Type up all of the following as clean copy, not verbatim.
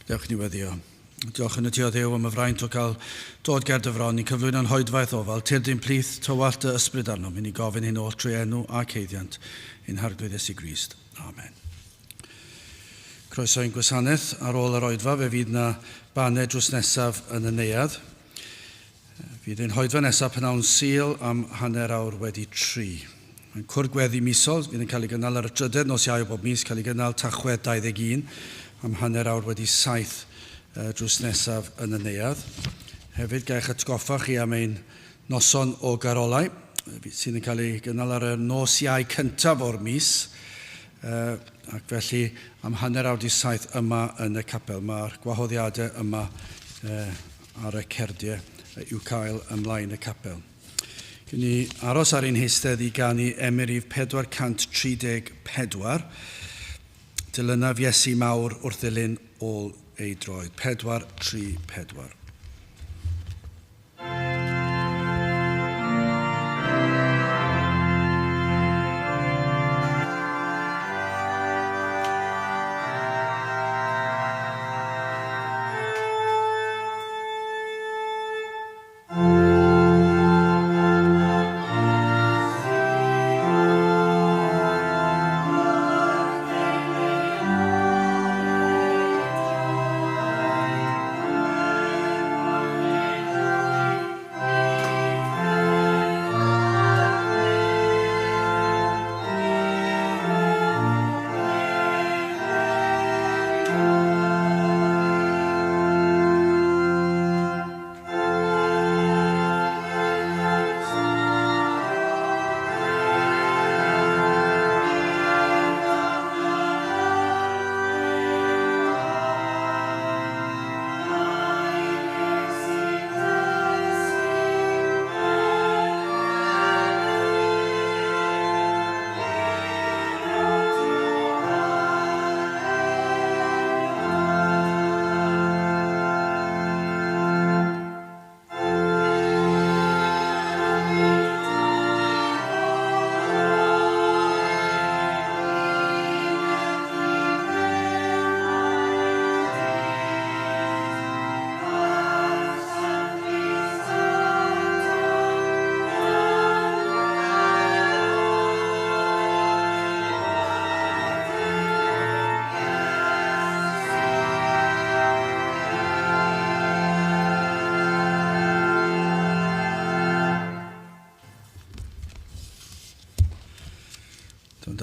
Dewch ni weddio. Diolch yn y ti o Dduw am y fraint o gael dod ger dy fron i'n cyflwyno'n hoedfaeth ofal, tyrd i'n plith, tywallt dy ysbryd arnom, i ni gofyn hyn oll trwy enw ac haeddiant ein Harglwydd Iesu Grist. Amen. Croeso i'n gwasanaeth. Ar ôl yr oedfa, fe fydd na baned drws nesaf yn y neuadd. Fydd ein hoedfa nesaf pnawn Sul am 3:30. Mae'n cwrdd gweddi misol fydd yn cael ei gynnal ar y drydedd nos Iau o bob mis, cael ei gynnal Tachwedd 21 am 7:30 drws nesaf yn y neuadd. Hefyd, gael eich atgoffa chi am ein noson o garolau sydd yn cael ei gynnal ar y nos Iau cyntaf o'r mis, ac felly am 6:30 yma yn y capel. Mae'r gwahoddiadau yma ar y cerdiau i'w cael ym mlaen y capel. Gwn ni aros ar ein heistedd i ganu emyn rhif 434, Dilynaf Iesu mawr wrth ddilyn ôl ei droed. 434.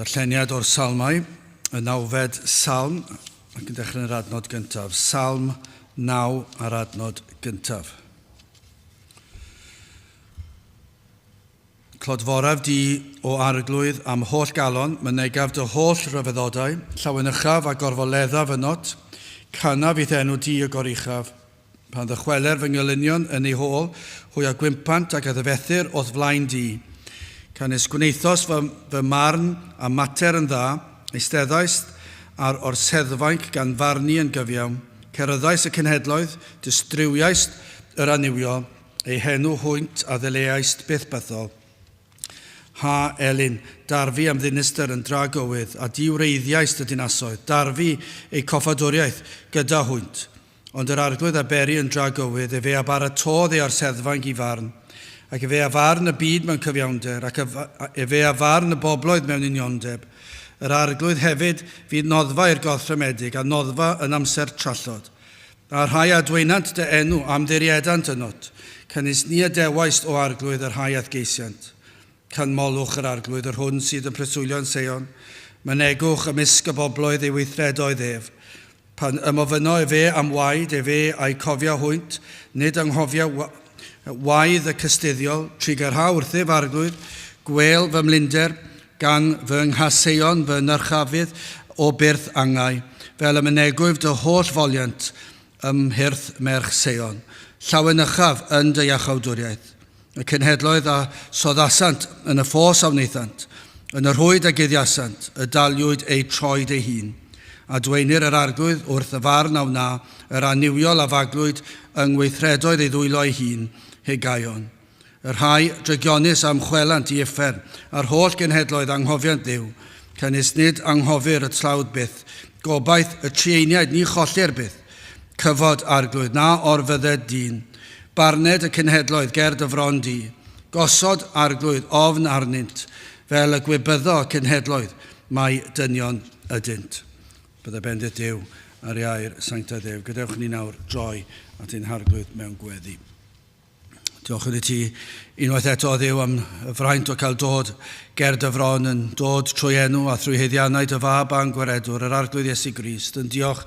Darlleniad o'r Salmau, y nawfed salm, ac yn dechrau yn yr adnod gyntaf. Salm 9 a'r adnod gyntaf. Clodforaf di, O Arglwydd, a'm holl galon, mynegaf dy holl ryfeddodau, llawenychaf a gorfoleddaf ynot, canaf i'th enw di y goruchaf. Pan ddychweler fy ngelynion yn eu hôl, hwy a gwympant ac a ddyfethir o'th flaen di. Canys gwnaethost fy, fy marn a mater yn dda, eisteddaist ar orseddfainc gan farnu yn gyfiawn, ceryddais y cenhedloedd, distrywiaist yr annuwiol, Eu henw hwynt a ddyleaist byth bythol. Ha, Elin, darfu am ddinistr yn dragywydd, a di-wreiddiaist y dinasoedd, darfu eu coffadwriaeth gyda hwynt. Ond yr Arglwydd a beri yn dragywydd, efe a baratôdd ei orseddfainc i farn, ac efe a farn y byd mewn cyfiawnder, ac efe a farn y bobloedd mewn uniondeb. Yr Arglwydd hefyd fydd noddfa i'r gorthrymedig, a noddfa yn amser trallod. A'r rhai a dweinant dy enw, am ddiriedant ynot, canys ni adewaist, O Arglwydd, y rhai a'th geisiant. Canmolwch yr Arglwydd, yr hwn sydd yn preswylio yn Seion, mynegwch ymysg y bobloedd ei weithredoedd ef. Pan ymofynno efe am waed, efe a'i cofia hwynt, nid anghofia waedd y cystuddiol, trugarha wrthyf, Arglwydd, gwêl fy mlinder, Gan fy nghaseion fy nyrchafydd o byrth angau, fel y mynegwyf dy holl foliant ym mhyrth merch Seion. Llawenychaf yn dy iachawdwriaeth. Y cenhedloedd a soddasant yn y ffos a wnaethant, yn y rhwyd a guddiasant, y daliwyd eu troed ei hun. A dweinir yr Arglwydd wrth y farn a wna, yr annuwiol a faglwyd yng ngweithredoedd ei ddwylo ei hun, Hegaion. Y rhai drygionus a ymchwelant i uffern, a'r holl genhedloedd anghofiant Dduw, canys nid anghofir y tlawd byth, gobaith y trueiniaid ni chollir byth. Cyfod, Arglwydd, na orfydded dyn. Barned y cenhedloedd ger dy fron di. Gosod, Arglwydd, ofn arnynt, fel y gwybyddo cenhedloedd mai dynion ydynt. Bydde bendith Duw ar ei air sanctaidd ef. Gadewch ni nawr droi at ein Harglwydd mewn gweddi. Diolch i ti unwaith eto, o Dduw, am y fraint o cael dod ger dy fron yn dod trwy enw a thrwy haeddiannau dy fab a'n gwaredwr, yr Arglwydd Iesu Grist. Yn diolch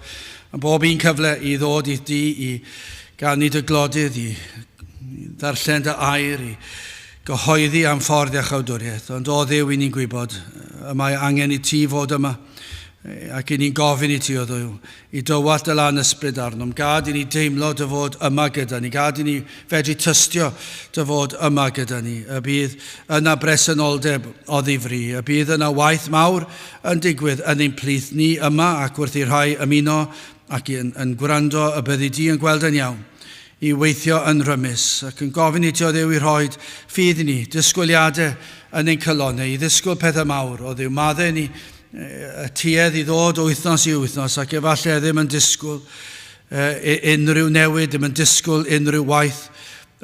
am bob un cyfle i ddod i di, i ganu dy glodydd, i ddarllen dy air, i gyhoeddi am ffordd iachawdwriaeth. Ond o Dduw, i ni'n gwybod, y mae angen i ti fod yma, ac i ni'n gofyn i ti, o Dduw, i dywallt dy lan ysbryd arnom. Gad i ni deimlo dy fod yma gyda ni. Gad i ni fedru tystio dy fod yma gyda ni. Y bydd yna bresenoldeb o ddifri. Y bydd yna waith mawr yn digwydd yn ein plith ni yma ac wrth i rhai ymuno ac yn, yn gwrando y byddi di yn gweld yn iawn i weithio yn rymus ac yn gofyn i ti o Dduw i rhoid ffydd i ni, disgwyliadau yn ein calonnau, i ddisgwyl pethau mawr o Dduw. Maddau ni y tuedd i ddod o wythnos i wythnos ac efallai ddim yn disgwyl unrhyw newid, ddim yn disgwyl unrhyw waith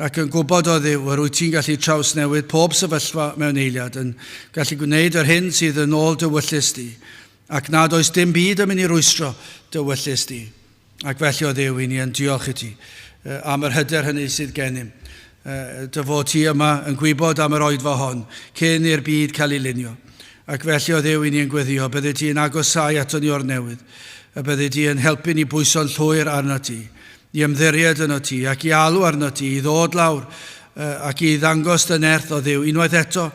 ac yn gwybod o Dduw yr wyt ti'n gallu trawsnewid pob sefyllfa mewn eiliad, yn gallu gwneud yr hyn sydd yn ôl dy wyllys di, ac nad oes dim byd yn mynd i rwystro dy wyllys di. Ac felly o Dduw, i ni yn diolch i ti am yr hyder hynny sydd gennym. Dy fod ti yma yn gwybod am yr oedfa hon, cyn i'r byd cael ei lunio. Ac felly o Dduw, i ni yn gweddio, bydde ti yn agosáu ato ni o'r newydd, y bydde ti yn helpu ni bwyso'n llwyr arno ti, i ymddiried yno ti, ac i alw arno ti, i ddod lawr, ac i ddangos dy nerth o Dduw, unwaith eto,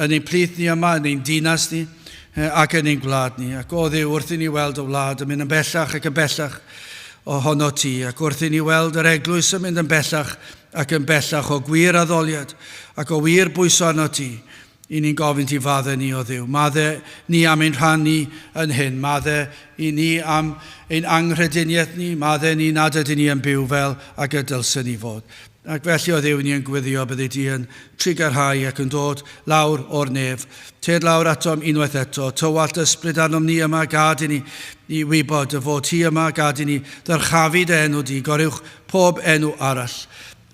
yn ein plith ni yma, yn ein dinas ni, ac yn ein gwlad ni. Ac o Dduw, wrth i ni weld y wlad yn mynd yn bellach ac yn bellach ohono ti, ac wrth i ni weld yr eglwys yn mynd yn bellach ac yn bellach o gwir addoliad ac o wir bwyso arno ti, i ni'n gofyn ti fadde ni o Dduw. Madde ni am ein rhan ni yn hyn. Madde i ni am ein anghrediniaeth ni. Madde ni nad ydyn ni yn byw fel ag y dylsen ni fod. Ac felly, o Dduw, ni yn gweddio byddi di yn trugarhau ac yn dod lawr o'r nef. Tyd lawr atom unwaith eto, tywallt ysbryd arnom ni yma, gad i ni i wybod dy fod ti yma, gad i ni ddyrchafu dy enw di, goruwch pob enw arall,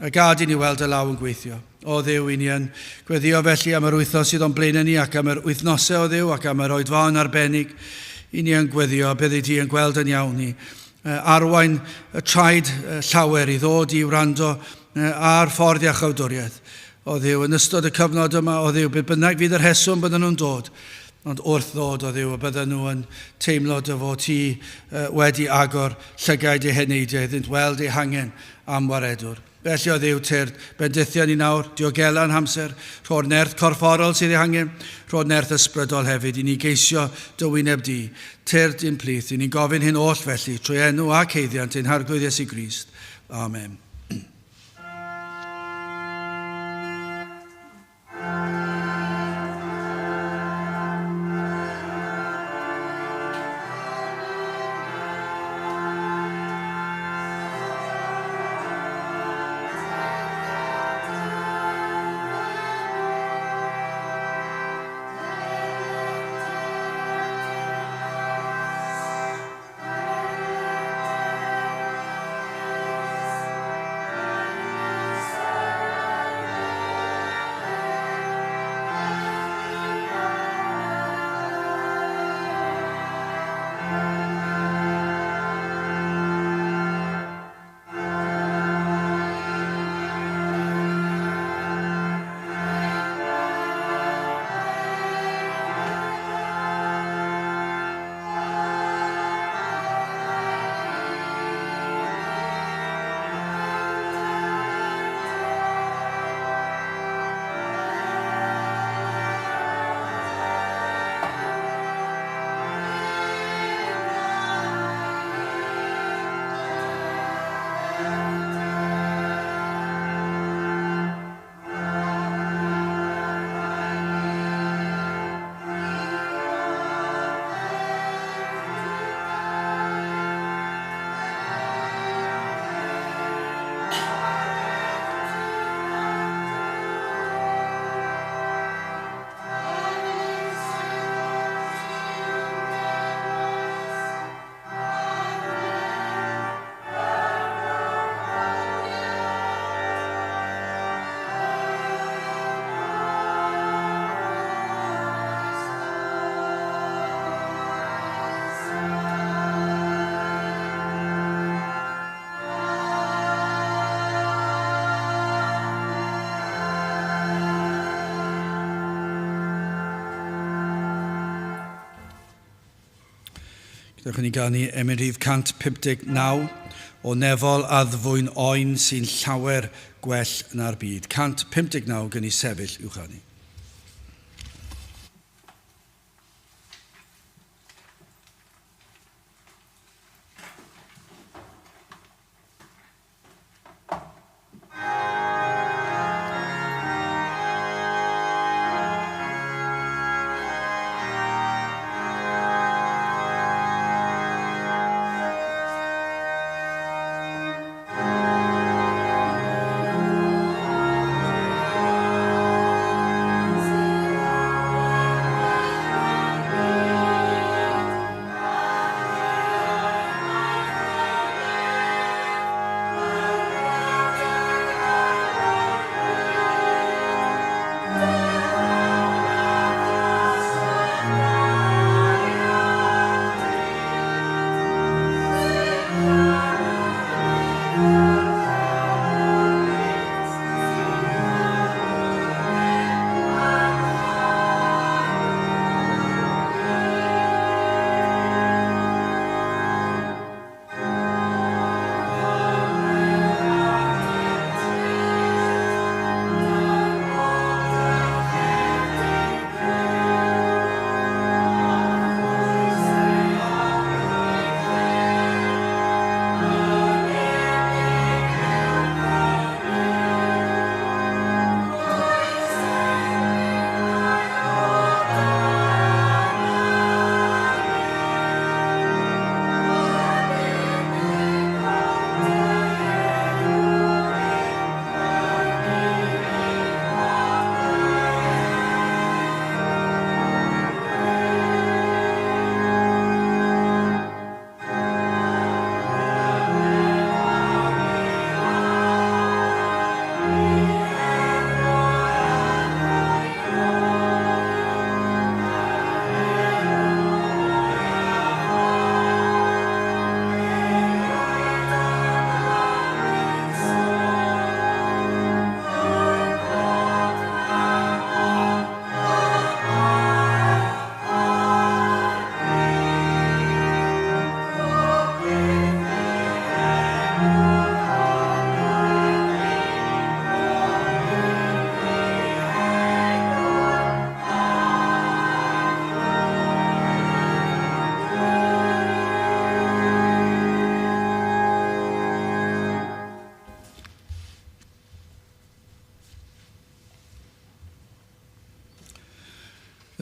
a gad i ni weld dy law yn gweithio. O Dduw, i ni yn gweddio felly am yr wythnos sydd o'n blaenau ni ac am yr wythnosau o Dduw ac am yr oedfaon arbennig, i ni yn gweddio byddi di yn gweld yn iawn ni arwain y traed llawer i ddod i wrando ar ffordd iachawdwriaeth. O Dduw, yn ystod y cyfnod yma, o Dduw, be bynnag fydd y rheswm bydden nhw'n dod, ond wrth ddod, o Dduw, y bydden nhw yn teimlo dy fod ti wedi agor llygaid eu heneidiau iddynt weld eu hangen am waredwr. Felly, o Dduw, tyrd, bendithia ni nawr, diogela'n hamser, rho'r nerth corfforol sydd ei hangen, rho'r nerth ysbrydol hefyd i ni geisio dy wyneb di. Tyrd i'n plith, i ni'n gofyn hyn oll felly, trwy enw ac haeddiant ein Harglwydd Iesu Grist. Amen. Dewch i ni ganu emyn rhif 159 o nefol addfwyn oen sy'n llawer gwell na'r byd. 159 gen i sefyll i'w chanu.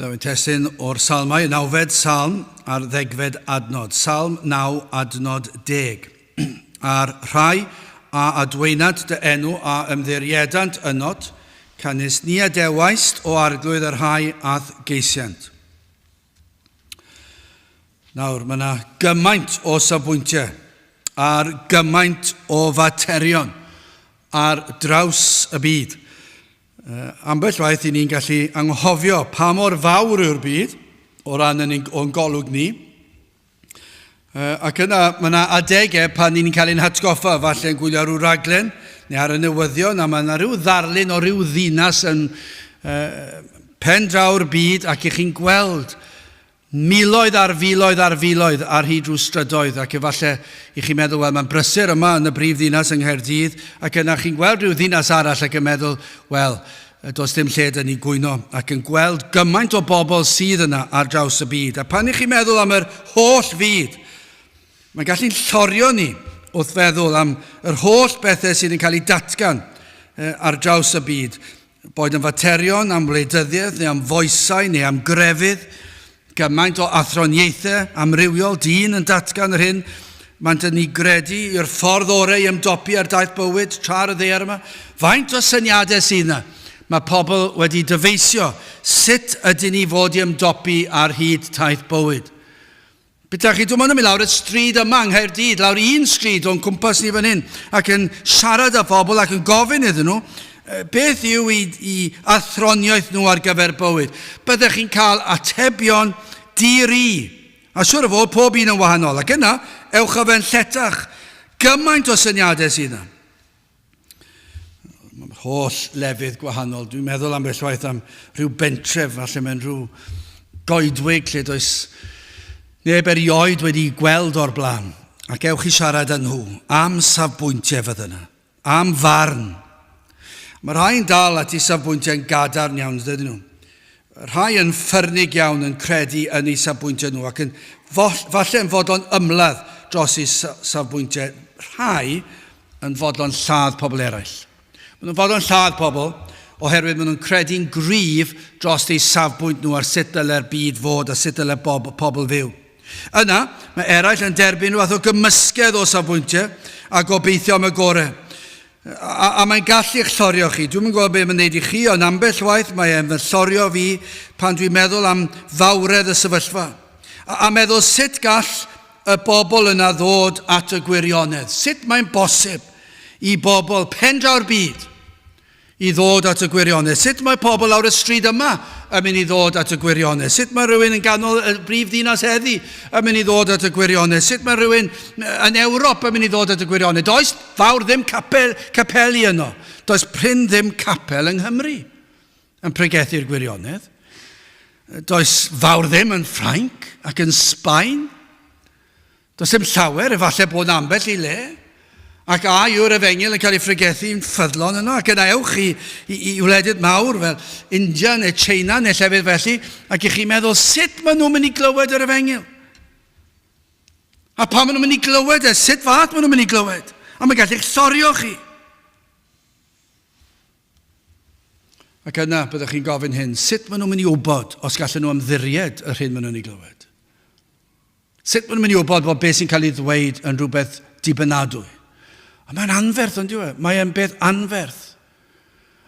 Byddaf yn testun o'r salmau, y nawfed salm a'r ddegfed adnod. Salm 9, adnod 10. A'r rhai a adweinant dy enw a ymddiriedant ynot, canys ni adewaist o arglwydd y rhai a'th geisiant. Nawr, mae yna gymaint o safbwyntiau ar gymaint o faterion ar draws y byd. Ambell waith i ni'n gallu anghofio pa mor fawr yw'r byd o ran yn o'n golwg ni. Ac yna, mae yna adegau pan ni'n cael ein hatgoffa, falle yn gwylio rhyw raglen neu ar y newyddion, a mae yna rhyw ddarlun o ryw ddinas yn pen draw'r byd ac i chi'n gweld Miloedd ar filoedd ar filoedd ar hyd rhyw strydoedd, ac efallai i chi'n meddwl, wel, mae'n brysur yma yn y brif ddinas yng Nghaerdydd, ac yna chi'n gweld rhyw ddinas arall ac yn meddwl, wel, does dim lle dyn ni gwyno, ac yn gweld gymaint o bobl sydd yna ar draws y byd. A pan i chi'n meddwl am yr holl fyd, mae'n gallu'n llorio ni wrth feddwl am yr holl bethau sydd yn cael eu datgan ar draws y byd. Boed yn faterion am wleidyddiaeth neu am foesau neu am grefydd, gymaint o athroniaethau amrywiol, dyn yn datgan yr hyn maent yn ei gredu yw'r ffordd orau i ymdopi ar daith bywyd tra ar y ddaear yma. Faint o syniadau sydd yna? Mae pobl wedi dyfeisio sut ydyn ni fod i ymdopi ar hyd taith bywyd. Bydda chi, dwi'n mynd yn mynd lawr y stryd yma yng Nghaerdydd, lawr un stryd o'n cwmpas ni fan hyn, ac yn siarad â phobl ac yn gofyn iddyn nhw beth yw i, i athroniaeth nhw ar gyfer bywyd. Byddech chi'n cael atebion di-ri. A siwr o fod pob un yn wahanol. Ac yna, ewch â fe'n lletach. Gymaint o syniadau sydd yna. Holl lefydd gwahanol. Dwi'n meddwl ambell waith am rhyw bentref, falle mewn rhyw goedwig lle does... Neb erioed wedi gweld o'r blaen, ac ewch i siarad â nhw am safbwyntiau fydd yna, am farn. Mae rhai yn dal at eu safbwyntiau'n gadarn iawn, dydyn nhw? Rhai yn ffyrnig iawn yn credu yn eu safbwyntiau nhw ac yn falle yn fodlon ymladd dros eu safbwyntiau. Rhai yn fodlon lladd pobl eraill. Maen nhw'n fodlon lladd pobl oherwydd maen nhw'n credu'n gryf dros eu safbwynt nhw ar sut dylai'r byd fod a sut dylai bob, pobl fyw. Yna, mae eraill yn derbyn rhyw fath o gymysgedd o safbwyntiau a gobeithio am y gorau. A, a mae'n gallu eich llorio chi. Dwi'm yn gwybod beth mae'n neud i chi, ond ambell waith mae e'n fy llorio fi pan dwi'n meddwl am fawredd y sefyllfa. A, a meddwl sut gall y bobl yna ddod at y gwirionedd. Sut mae'n bosib i bobl pen draw'r byd i ddod at y gwirionedd? Sut mae pobl lawr y stryd yma yn mynd i ddod at y gwirionedd? Sut mae rhywun yn ganol y brif ddinas heddi yn mynd i ddod at y gwirionedd? Sut mae rhywun yn Ewrop yn mynd i ddod at y gwirionedd? Does fawr ddim capel, capeli yno. Does prin ddim capel yng Nghymru yn pregethu'r gwirionedd. Does fawr ddim yn Ffrainc ac yn Sbaen. Does dim llawer, efallai bod ambell i le. Ac a yw'r efengyl yn cael ei phregethu'n ffyddlon yno? Ac yna ewch i, i, i wledydd mawr fel India neu China neu llefydd felly, ac i chi'n meddwl sut maen nhw'n mynd i glywed yr efengyl? A pa maen nhw'n mynd i glywed e? Sut fath maen nhw'n mynd i glywed? A mae'n gallu'ch llorio chi. Ac yna byddwch chi'n gofyn hyn, sut maen nhw'n mynd i wybod os gallen nhw ymddiried yr hyn maen nhw'n ei glywed? Sut maen nhw'n mynd i wybod bod beth sy'n cael ei ddweud yn rhywbeth dibynadwy? A mae'n anferth, ond yw e? Mae e'n beth anferth.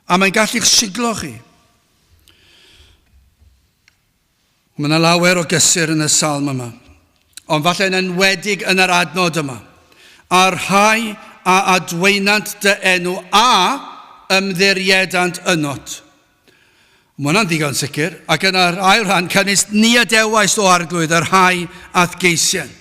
A mae'n gallu'ch siglo chi. Mae yna lawer o gysur yn y salm yma. Ond falle yn enwedig yn yr adnod yma. A'r rhai a adwaenant dy enw a ymddiriedant ynot. Mae hwnna'n ddigon sicr. Ac yn yr ail rhan, canys ni adewais o arglwydd y rhai a'th geisient.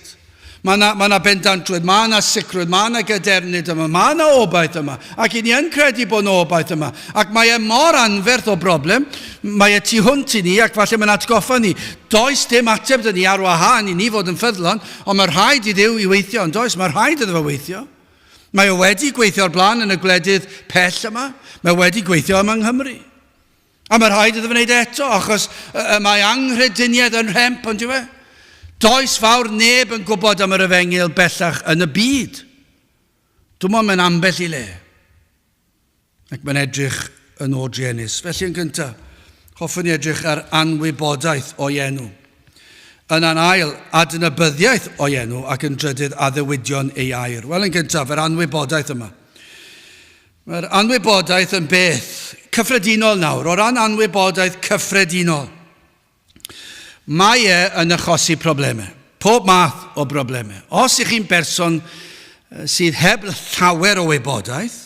Mae yna, mae yna bendantrwydd, mae yna sicrwydd, mae yna gadernid yma, mae yna obaith yma. Ac i ni yn credu bod yna obaith yma. Ac mae e mor anferth o broblem, mae e tu hwnt i ni ac falle mae'n atgoffa ni. Does dim ateb dyn ni ar wahân i ni fod yn ffyddlon, ond mae rhaid i Dduw i weithio, yn does? Mae rhaid iddo fo weithio. Mae o wedi gweithio o'r blaen yn y gwledydd pell yma. Mae wedi gweithio yma yng Nghymru. A mae rhaid iddo wneud eto, achos y mae anghrediniaeth yn rhemp, ond yw e? Does fawr neb yn gwybod am yr efengyl bellach yn y byd. Dwi'n meddwl mae'n ambell i le. Ac mae'n edrych yn o druenus. Felly yn gyntaf, hoffwn i edrych ar anwybodaeth o'i enw. Yna'n ail, adnabyddiaeth o'i enw ac yn drydydd addewidion ei air. Wel, yn gyntaf, yr anwybodaeth yma. Mae'r anwybodaeth yn beth cyffredinol nawr, o ran anwybodaeth cyffredinol. Mae e yn achosi problemau, pob math o broblemau. Os ych chi'n berson sydd heb llawer o wybodaeth,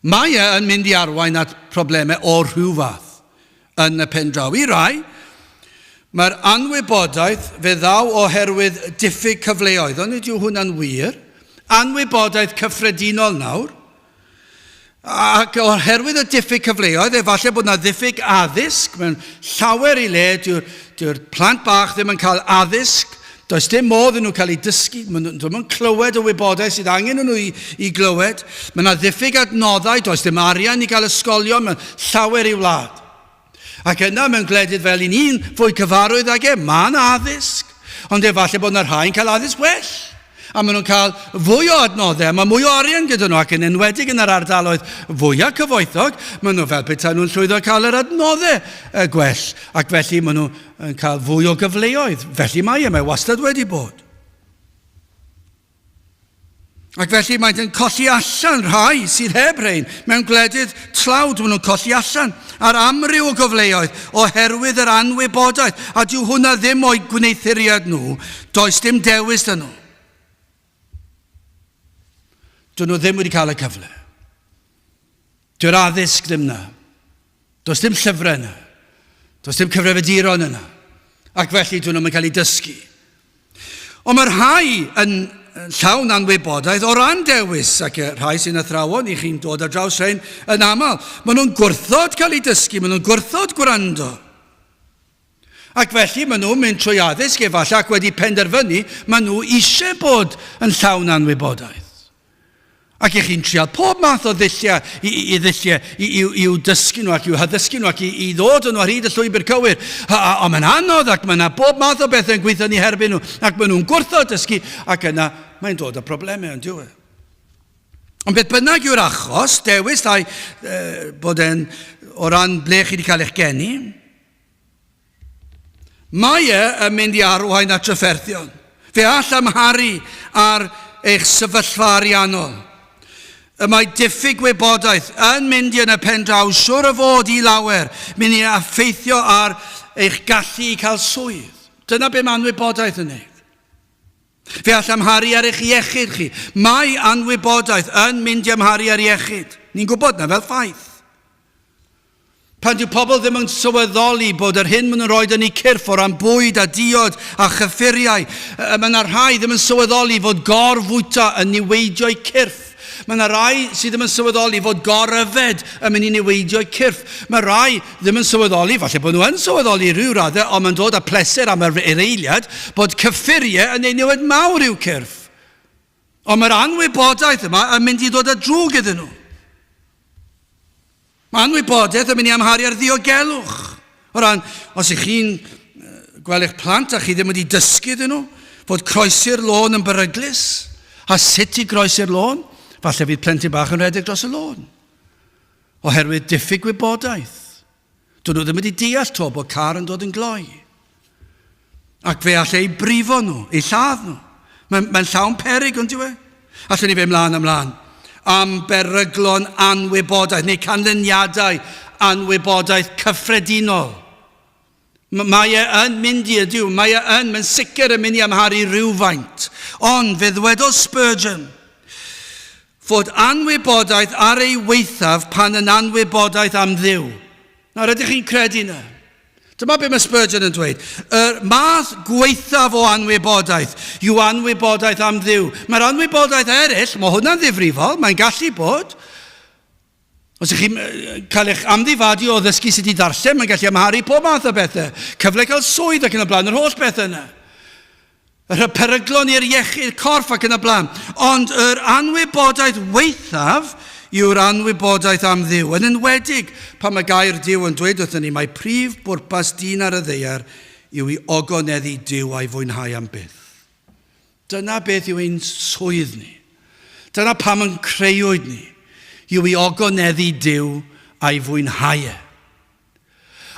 mae e yn mynd i arwain at problemau o rhyw fath yn y pen draw. I rai, mae'r anwybodaeth fe ddaw oherwydd diffyg cyfleoedd, ond nid yw hwnna'n wir. Anwybodaeth cyffredinol nawr, Ac oherwydd y diffyg cyfleoedd, efallai bod yna ddiffyg addysg mewn llawer i le, dyw'r dyw plant bach ddim yn cael addysg, does dim modd i nhw cael eu dysgu, maen nhw ddim yn clywed y wybodaeth sydd angen nhw i, i glywed. Mae yna ddiffyg adnoddau, does dim arian i gael ysgolion mewn llawer i wlad. Ac yna mewn gwledydd fel un un fwy cyfarwydd ag e, mae yna addysg, ond efallai bod yna rhai'n cael addysg well. A maen nhw'n cael fwy o adnoddau, mae mwy o arian gyda nhw, ac yn enwedig yn yr ardaloedd fwyaf cyfoethog, maen nhw fel petai nhw'n llwyddo cael yr adnoddau gwell, ac felly maen nhw'n cael fwy o gyfleoedd. Felly mae e, mae wastad wedi bod. Ac felly maent yn colli allan rhai sydd heb rhein. Mewn gwledydd tlawd maen nhw'n colli allan ar amryw o gyfleoedd oherwydd yr anwybodaeth. A dyw hwnna ddim o'u gwneuthuriad nhw. Does dim dewis 'da nhw. Dyn nhw ddim wedi cael y cyfle. Dyw'r addysg ddim na. Does dim llyfrau yna. Does dim cyfrifiaduron yna. Ac felly dyn nhw'n cael eu dysgu. Ond mae rhai yn llawn anwybodaeth o ran dewis, ac y rhai sy'n athrawon, i chi'n dod ar draws rhain yn aml. Maen nhw'n gwrthod cael eu dysgu, maen nhw'n gwrthod gwrando. Ac felly maen nhw'n mynd trwy addysg efallai ac wedi penderfynu maen nhw eisiau bod yn llawn anwybodaeth. Ac i chi'n trial pob math o ddulliau i, i, i ddulliau i, i, i'w dysgu nhw ac i'w haddysgu nhw ac i, i ddod nhw ar hyd y llwybr cywir. A, a, ond mae'n anodd ac mae yna bob math o bethau yn gweithio ni herbyn nhw ac maen nhw'n gwrthod dysgu ac yna mae'n dod â problemau yn diwedd. Ond beth bynnag yw'r achos, dewis llai e, bod e'n o ran ble chi wedi cael eich geni, Mae e yn mynd i arwain at drafferthion. Fe all amharu ar eich sefyllfa ariannol. Y mae diffyg gwybodaeth yn mynd i yn y pen draw, siwr o fod i lawer, mynd i affeithio ar eich gallu i cael swydd. Dyna be mae anwybodaeth yn wneud. Fe all amharu ar eich iechyd chi. Mae anwybodaeth yn mynd i amharu ar iechyd. Ni'n gwybod na fel ffaith. Pan dyw pobl ddim yn sylweddoli bod yr hyn maen nhw'n rhoi yn eu cyrff o ran bwyd a diod a chyffuriau, mae yna rhai ddim yn sylweddoli fod gor-fwyta yn niweidio'u cyrff. Mae yna rai sydd ddim yn sylweddoli fod gor-yfed yn mynd i niweidio'u cyrff. Mae rai ddim yn sylweddoli, falle bod nhw yn sylweddoli i ryw raddau, ond mae'n dod â pleser am yr eiliad, bod cyffuriau yn ei niwed mawr i'w cyrff. Ond mae'r anwybodaeth yma yn mynd i ddod â drwg iddyn nhw. Mae anwybodaeth yn mynd i amharu ar ddiogelwch. O ran, os ych chi'n gweld eich plant a chi ddim wedi dysgu iddyn nhw fod croesi'r lôn yn beryglus, a sut i groesi'r lôn, falle fydd plentyn bach yn rhedeg dros y lôn. Oherwydd diffyg gwybodaeth. Dyn nhw ddim wedi deall to bod car yn dod yn gloi. Ac fe all eu brifo nhw, eu lladd nhw. Mae'n mae llawn perig, ond yw e? Allwn ni fe mlaen a mlaen am beryglon anwybodaeth neu canlyniadau anwybodaeth cyffredinol. Mae e yn mynd i ydyw, mae e yn, mae'n sicr yn mynd i amharu rhywfaint. Ond fe ddwedodd Spurgeon fod anwybodaeth ar ei waethaf pan yn anwybodaeth am Dduw. Nawr, ydych chi'n credu na? Dyma be mae Spurgeon yn dweud. Y math gwaethaf o anwybodaeth yw anwybodaeth am Dduw. Mae'r anwybodaeth eraill, mae hwnna'n ddifrifol, mae'n gallu bod. Os ydych chi'n cael eich amddifadu o ddysgu sut i ddarllen, mae'n gallu amharu pob math o bethau. Cyfle cael swydd ac yn y blaen, yr holl bethau yna. Yr peryglon i'r iechyd corff ac yn y blaen. Ond yr anwybodaeth waethaf yw'r anwybodaeth am Dduw, yn enwedig pan mae gair Duw yn dweud wrthyn ni mai prif bwrpas dyn ar y ddaear yw i ogoneddu Duw a'i fwynhau am byth. Dyna beth yw ein swydd ni. Dyna pam yn creuwyd ni, yw i ogoneddu Duw a'i fwynhau e.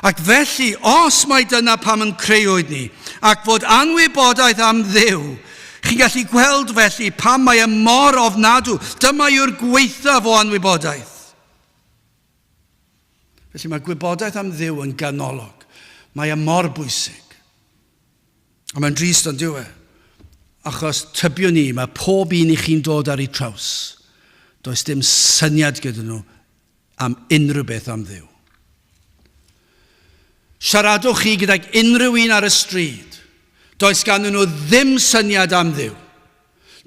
Ac felly, os mai dyna pam yn creuwyd ni, ac fod anwybodaeth am Dduw, chi'n gallu gweld felly pam mae e mor ofnadw. Dyma yw'r gwaethaf o anwybodaeth. Felly mae gwybodaeth am Dduw yn ganolog. Mae e mor bwysig. A mae'n drist ond dyw e. Achos tybiwn i, mae pob un i chi'n dod ar ei traws. Does dim syniad gyda nhw am unrhyw beth am Dduw. Siaradwch chi gydag unrhyw un ar y stryd, does ganddyn nhw ddim syniad am Dduw.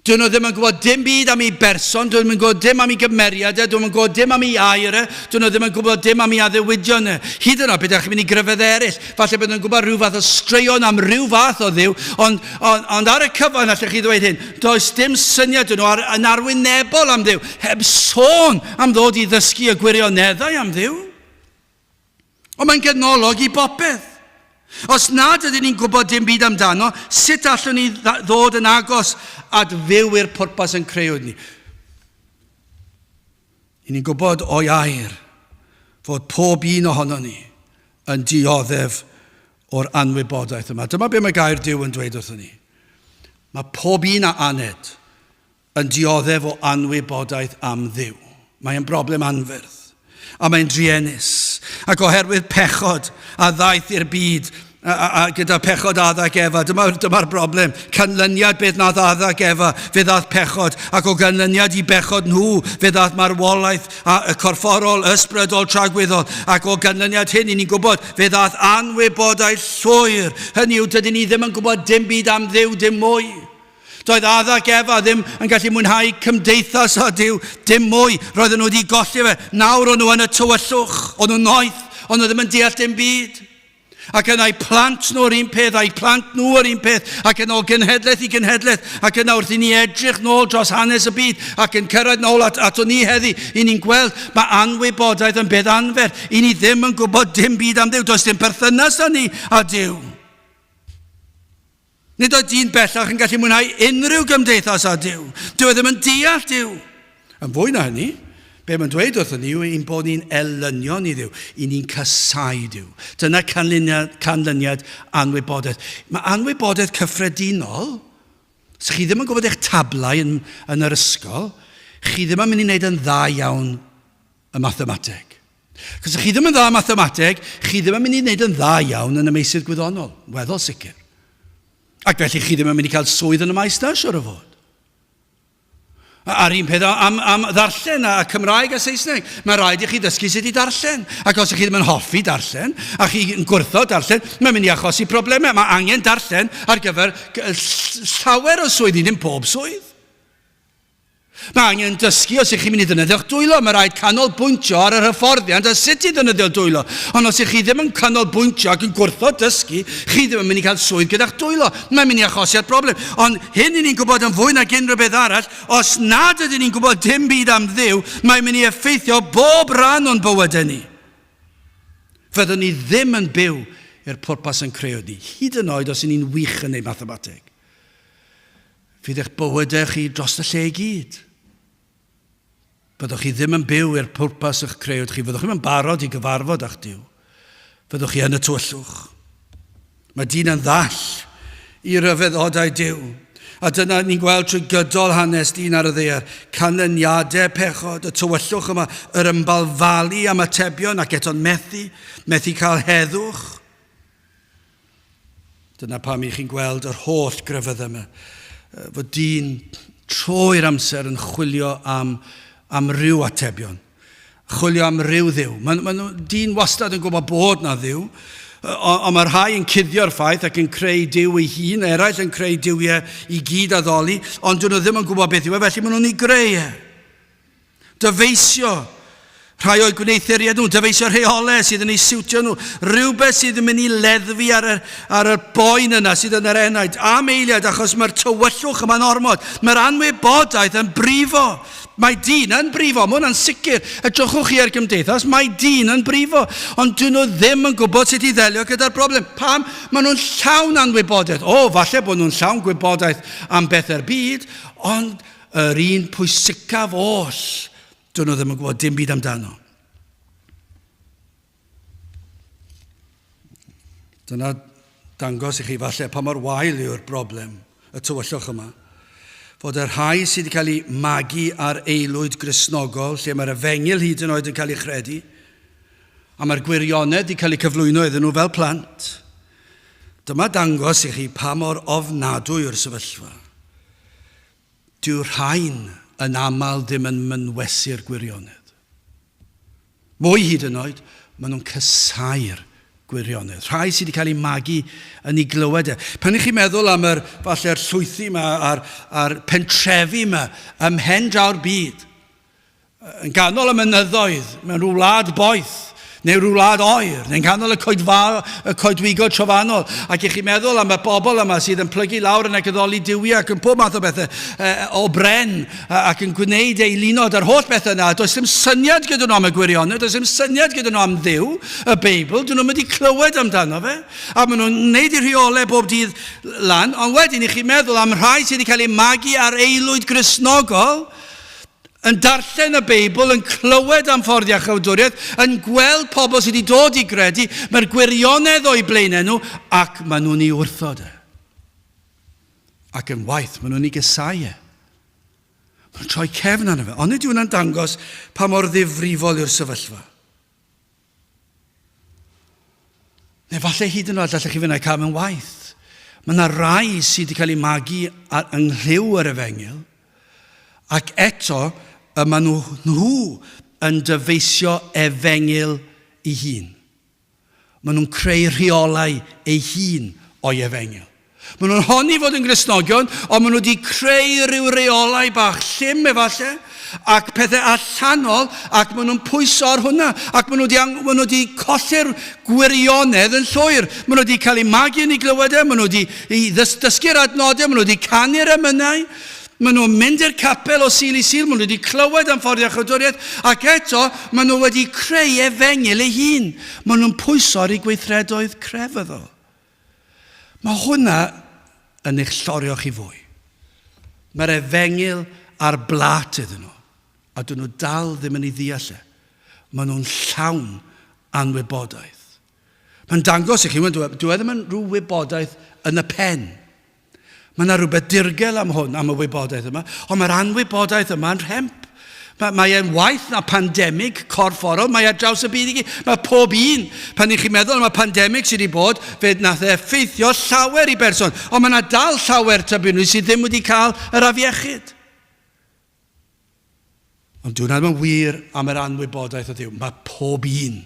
Dyn nhw ddim yn gwybod dim byd am ei berson, dyn nhw ddim yn gwybod dim am ei gymeriad e, dyn nhw ddim yn gwybod dim am ei air e, dyn nhw ddim yn gwybod dim am ei addewidion e. Hyd yn oed, beth ydych chi'n mynd i grefydd eraill, falle bod nhw'n gwybod rhyw fath o straeon am rhyw fath o Dduw, ond, ond, ond ar y cyfan allech chi ddweud hyn, Does dim syniad 'da nhw ar, yn arwynebol am Dduw, heb sôn am ddod i ddysgu y gwirioneddau am Dduw. Ond mae'n ganolog i bopeth. Os nad ydyn ni'n gwybod dim byd amdano, sut allwn ni ddod yn agos at fyw i'r pwrpas yn creuwyd ni? I ni'n gwybod o'i air fod pob un ohono ni yn dioddef o'r anwybodaeth yma. Dyma be mae gair Duw yn dweud wrthyn ni. Mae pob un a aned yn dioddef o anwybodaeth am Dduw. Mae'n broblem anferth a mae'n druenus. Ac oherwydd pechod a ddaeth i'r byd a, a, a gyda pechod Adda ac Efa, dyma'r dyma broblem. Canlyniad beth nath Adda ac Efa, fe ddaeth pechod, ac o ganlyniad i bechod nhw, fe ddaeth marwolaeth a, y corfforol, ysbrydol, tragwyddol, ac o ganlyniad hyn, i ni'n gwybod, fe ddaeth anwybodaeth llwyr. Hynny yw, dydyn ni ddim yn gwybod dim byd am Dduw, dim mwy. Doedd Adda ac Efa ddim yn gallu mwynhau cymdeithas â Duw, dim mwy. Roedden nhw wedi golli fe. Nawr o'n nhw yn y tywyllwch, o'n nhw'n noeth, o'n nhw ddim yn deall dim byd. Ac yna eu plant nhw yr un peth, a'u plant nhw yr un peth, ac yn ôl genhedlaeth i genhedlaeth, ac yna wrth i ni edrych nôl dros hanes y byd, ac yn cyrraedd nôl at, ato ni heddi, i ni'n gweld mae anwybodaeth yn beth anferth. I ni ddim yn gwybod dim byd am Dduw, does dim perthynas â ni a Duw. Nid oedd dyn bellach yn gallu mwynhau unrhyw gymdeithas â Duw. Dyw e ddim yn deall Duw. Yn fwy na hynny, be mae'n dweud wrthyn ni yw ein bod ni'n elynion i Dduw, i ni'n casáu Duw. Dyna canlyniad, canlyniad anwybodaeth. Mae anwybodaeth cyffredinol, os chi ddim yn gwybod eich tablau yn, yn yr ysgol, chi ddim yn mynd i wneud yn dda iawn y mathemateg. Cos chi ddim yn dda mathemateg, chi ddim yn mynd i wneud yn dda iawn yn y meysydd gwyddonol, weddol sicr. Ac felly chi ddim yn mynd i cael swydd yn y maes na, siwr o fod. A'r un peth am, am ddarllen a Cymraeg a Saesneg. Mae rhaid i chi ddysgu sut i darllen. Ac os ych chi ddim yn hoffi darllen, a chi'n gwrthod darllen, mae'n mynd i achosi problemau. Mae angen darllen ar gyfer llawer o swyddi, ddim pob swydd. Mae angen dysgu os ych chi'n mynd i ddefnyddio'ch dwylo. Mae rhaid canolbwyntio ar yr hyfforddiant a sut i ddefnyddio dwylo. Ond os ych chi ddim yn canolbwyntio ac yn gwrthod dysgu, chi ddim yn mynd i cael swydd gyda'ch dwylo. Mae'n mynd i achosi'r broblem. Ond hyn i ni'n gwybod yn fwy nag unrhyw beth arall, os nad ydyn ni'n gwybod dim byd am Dduw, mae'n mynd i effeithio bob rhan o'n bywydau ni. Fyddwn ni ddim yn byw i'r pwrpas yn creu ni, hyd yn oed os ydyn ni'n wych yn ei mathemateg. Fydd eich bywydau chi dros y lle i gyd. Byddwch chi ddim yn byw i'r pwrpas y'ch creuwyd chi. Fyddwch chi'n barod i gyfarfod â'ch Duw. Fyddwch chi yn y tywyllwch. Mae dyn yn ddall i ryfeddodau Duw. A dyna ni'n gweld trwy gydol hanes dyn ar y ddaear, canlyniadau pechod, y tywyllwch yma, yr ymbalfalu am atebion ac eto'n methu, methu cael heddwch. Dyna pam i chi'n gweld yr holl grefyddau yma. Fod dyn trwy'r amser yn chwilio am, am ryw atebion. Chwilio am ryw ddiw. Mae, mae dyn wastad yn gwybod bod na ddiw, ond mae rhai yn cuddio'r ffaith ac yn creu Duw ei hun, eraill yn creu duwiau i gyd addoli, ond dyn nhw ddim yn gwybod beth yw e, felly maen nhw'n ei greu e. Dyfeisio rhai o'u gwneuthuriad nhw, dyfeisio rheolau sydd yn eu siwtio nhw, rhywbeth sydd yn mynd i leddfu ar y, ar y boen yna sydd yn yr enaid, am eiliad, achos mae'r tywyllwch yma'n ormod, mae'r anwybodaeth yn brifo. Mae dyn yn brifo, mae hwnna'n sicr. Edrychwch chi ar gymdeithas, mae dyn yn brifo, ond dyn nhw ddim yn gwybod sut i ddelio gyda'r broblem. Pam? Maen nhw'n llawn anwybodaeth. O, falle bod nhw'n llawn gwybodaeth am bethau'r byd, ond Yr un pwysicaf oll, dyn nhw ddim yn gwybod dim byd amdano. Dyna dangos i chi falle pa mor wael yw'r broblem, y tywyllwch yma. Fod y rhai sydd wedi cael eu magu ar aelwyd Gristnogol, lle mae'r efengyl hyd yn oed yn cael ei chredu, a mae'r gwirionedd wedi cael ei cyflwyno iddyn nhw fel plant, dyma dangos i chi pa mor ofnadwy yw'r sefyllfa. Dyw'r rhain yn aml ddim yn mynwesu'r gwirionedd. Mwy hyd yn oed, maen nhw'n casáu'r gwirionedd. Rhai sydd wedi cael eu magu yn ei glywed e. Pan ych chi'n meddwl am yr, falle'r llwythi yma a'r, a'r pentrefi yma ym mhen draw'r byd, Yn ganol y mynyddoedd, mewn rhyw wlad boeth, neu rhyw wlad oer, neu'n canol y, coedfa, y coedwigod trofannol, ac i chi meddwl am y bobl yma sydd yn plygu lawr yn agoddoli duwiau ac yn pob math o bethau e, o bren ac yn gwneud ei lunod a'r holl bethau yna, does dim syniad gyda nhw am y gwirionedd, does dim syniad gyda nhw am Dduw, y Beibl, dyn nhw'n mynd i clywed amdano fe, a maen nhw'n gwneud eu rheolau bob dydd lan, ond wedyn i chi meddwl am rhai sydd wedi cael eu magu ar aelwyd Gristnogol, yn darllen y Beibl, yn clywed am ffordd iachawdwriaeth, yn gweld pobl sydd wedi dod i gredu, mae'r gwirionedd o'u blaenau nhw, ac maen nhw'n ei wrthod e. Ac yn waith, maen nhw'n ei gysau e. Maen nhw'n troi cefn arno fe. Ond nid yw hwnna'n dangos pa mor ddifrifol yw'r sefyllfa. Neu falle hyd yn oed allech chi fynd â'i cael mewn waith. Mae yna rai sydd wedi cael eu magu yng nghlyw yr efengyl, ac eto y maen nhw, nhw yn dyfeisio efengyl ei hun. Maen nhw'n creu rheolau ei hun o'i efengyl. Maen nhw'n honni fod yn Gristnogion, ond maen nhw wedi creu rhyw reolau bach llym efallai, Ac pethau allanol, ac maen nhw'n pwyso ar hwnna. Ac maen nhw wedi, maen nhw wedi colli'r gwirionedd yn llwyr. Maen nhw wedi cael eu magu yn ei glywed e, maen nhw wedi dysgu'r adnodau, maen nhw wedi canu'r emynau. Maen nhw'n mynd i'r capel o Sul i Sul, maen nhw wedi clywed am ffordd iachawdwriaeth, ac eto maen nhw wedi creu efengyl ei hun. Maen nhw'n pwyso ar eu gweithredoedd crefyddol. Mae hwnna yn eich llorio chi fwy. Mae'r efengyl ar blat iddyn nhw, a dyn nhw dal ddim yn ei ddeall e. Maen nhw'n llawn anwybodaeth. Mae'n dangos i chi, dyw e ddim yn rhyw wybodaeth yn y pen. Mae yna rhywbeth dirgel am hwn, am y wybodaeth yma, ond mae'r anwybodaeth yma yn rhemp. Mae, mae e'n waith na pandemig corfforol, mae ar draws y byd i gyd. Mae pob un, pan i chi'n meddwl am y pandemig sydd wedi bod, fe nath e effeithio llawer i berson, ond mae yna dal llawer tybiwn i sydd ddim wedi cael yr afiechyd. Ond dyw hwnna ddim yn wir am yr anwybodaeth o Dduw. Mae pob un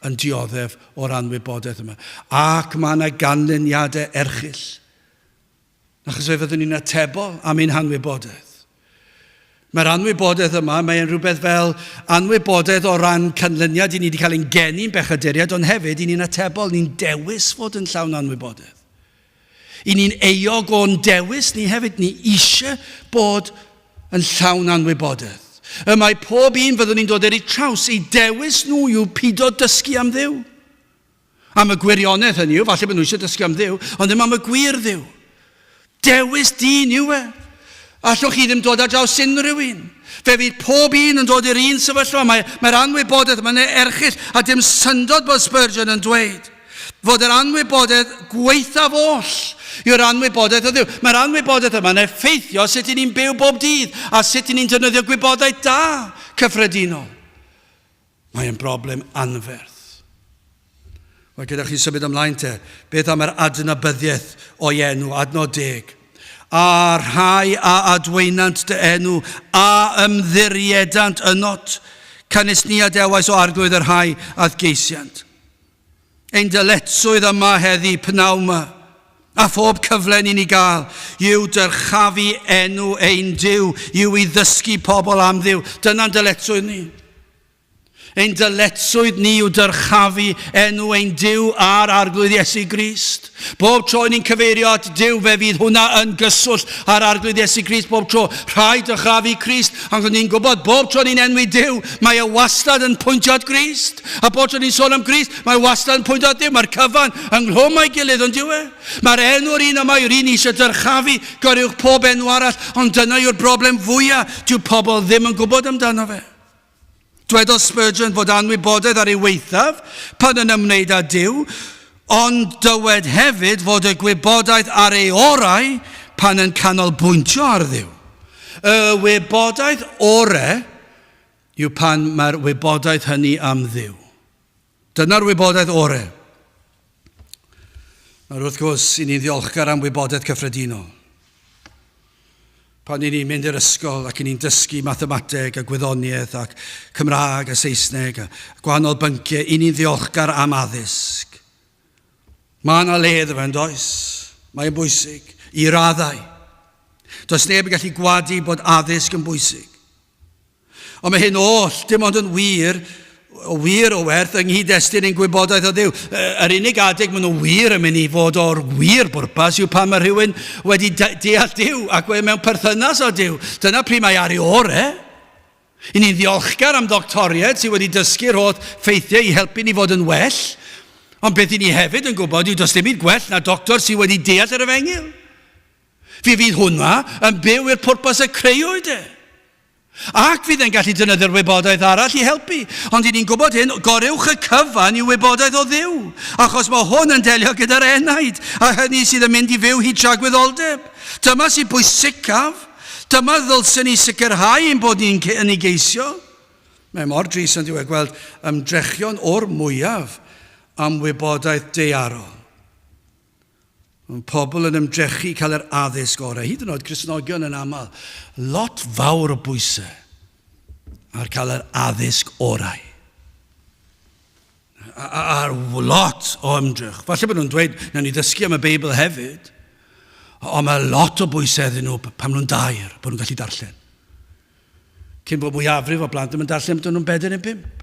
yn dioddef o'r anwybodaeth yma. Ac mae yna ganlyniadau erchyll. Achos fe fyddwn ni'n atebol am ein hanwybodaeth. Mae'r anwybodaeth yma, mae'n rhywbeth fel anwybodaeth o ran canlyniad i ni wedi cael ein geni'n bechaduriaid, ond hefyd i ni'n atebol, ni'n dewis fod yn llawn anwybodaeth. I ni'n euog o'n dewis ni hefyd, ni eisiau bod yn llawn anwybodaeth. Y mae pob un fyddwn ni'n dod ar eu traws, eu dewis nhw yw pido dysgu am Dduw. Am y gwirionedd hynny yw, falle bod nhw eisiau dysgu am Dduw, ond ddim am y gwir Dduw. Dewis dyn yw e. Allwch chi ddim dod ar draws unrhyw un. Fe fydd pob un yn dod i'r un sefyllfa. Mae'r mae anwybodaeth yma'n erchyll, a dim syndod bod Spurgeon yn dweud fod yr anwybodaeth gwaethaf oll yw'r anwybodaeth o Dduw. Mae'r anwybodaeth yma'n effeithio sut i ni'n byw bob dydd a sut i ni'n defnyddio gwybodaeth da cyffredinol. Mae'n broblem anferth. Wel, gyda chi'n symud ymlaen te, beth am yr adnabyddiaeth o'i enw, adnod deg? A rhai a adwaenant dy enw, a ymddiriedant ynot, canys ni adewais o arglwydd y rhai a'th geisiant. Ein dyletswydd yma heddi, pnawn 'ma, a phob cyfle ni'n ei gael, yw dyrchafu enw ein Duw, yw i ddysgu pobl am Dduw. Dyna'n dyletswydd ni. Ein dyletswydd ni yw dyrchafu enw ein Duw a'r Arglwydd Iesu Grist. Bob tro ni'n cyfeirio at Duw, fe fydd hwnna yn gyswllt â'r Arglwydd Iesu Grist bob tro. Rhaid dyrchafu Crist, ond ni'n gwybod bob tro ni'n enwi Duw, mae e wastad yn pwyntio at Grist. A bob tro ni'n sôn am Grist, mae wastad yn pwyntio at Dduw. Mae'r cyfan ynghlwm â'i gilydd, ond yw e? Mae'r enw'r un yma yw'r un ni eisiau dyrchafu, goruwch pob enw arall, ond dyna yw'r broblem fwyaf, dyw pobl ddim yn gwybod amdano fe. Dwedodd Spurgeon fod anwybodaeth ar ei waethaf pan yn ymwneud â Duw, ond dywed hefyd fod y gwybodaeth ar ei orau pan yn canolbwyntio ar Dduw. Y wybodaeth ore yw pan mae'r wybodaeth hynny am Dduw. Dyna'r wybodaeth ore. Nawr wrth gwrs, i ni'n ddiolchgar am wybodaeth cyffredinol. Pan i ni'n mynd i'r ysgol ac i ni'n dysgu mathemateg a gwyddoniaeth ac Cymraeg a Saesneg a gwahanol bynciau, i ni'n ddiolchgar am addysg. Mae yna le iddo fe, yn does? Mae'n bwysig, i raddau. Does neb yn gallu gwadu bod addysg yn bwysig. Ond mae hyn oll dim ond yn wir, o wir o werth yng nghyd-destun ein gwybodaeth o Dduw. Yr unig adeg maen nhw wir yn mynd i fod o'r wir bwrpas yw pan mae rhywun wedi deall Duw ac wedi mewn perthynas â Duw. Dyna pryd mae ar ei ore. I ni'n ddiolchgar am ddoctoriaid sydd wedi dysgu'r holl ffeithiau i helpu ni fod yn well. Ond beth i ni hefyd yn gwybod yw does dim byd gwell na doctor sydd wedi deall yr efengyl. Fe fydd hwnna yn byw i'r pwrpas y creuwyd e. Ac fydd e'n gallu defnyddio'r wybodaeth arall i helpu. Ond i ni'n gwybod hyn, goruwch y cyfan yw wybodaeth o Dduw. Achos mae hwn yn delio gyda'r enaid, a hynny sydd yn mynd i fyw hyd tragwyddoldeb. Dyma sy'n bwysicaf. Dyma ddylsen ni sicrhau ein bod ni'n yn ei geisio. Mae mor drist yn diwedd gweld ymdrechion o'r mwyaf am wybodaeth daearol. Mae pobl yn ymdrechu cael yr addysg orau, hyd yn oed Cristnogion yn aml. Lot fawr o bwysau ar cael yr addysg orau. A, a lot o ymdrech. Falle bod nhw'n dweud, na ni ddysgu am y Beibl hefyd, ond mae lot o bwysau iddyn nhw pan nhw'n dair, bod nhw'n gallu darllen. Cyn bod mwyafrif o blant ddim yn darllen pan nhw'n bedair neu bump.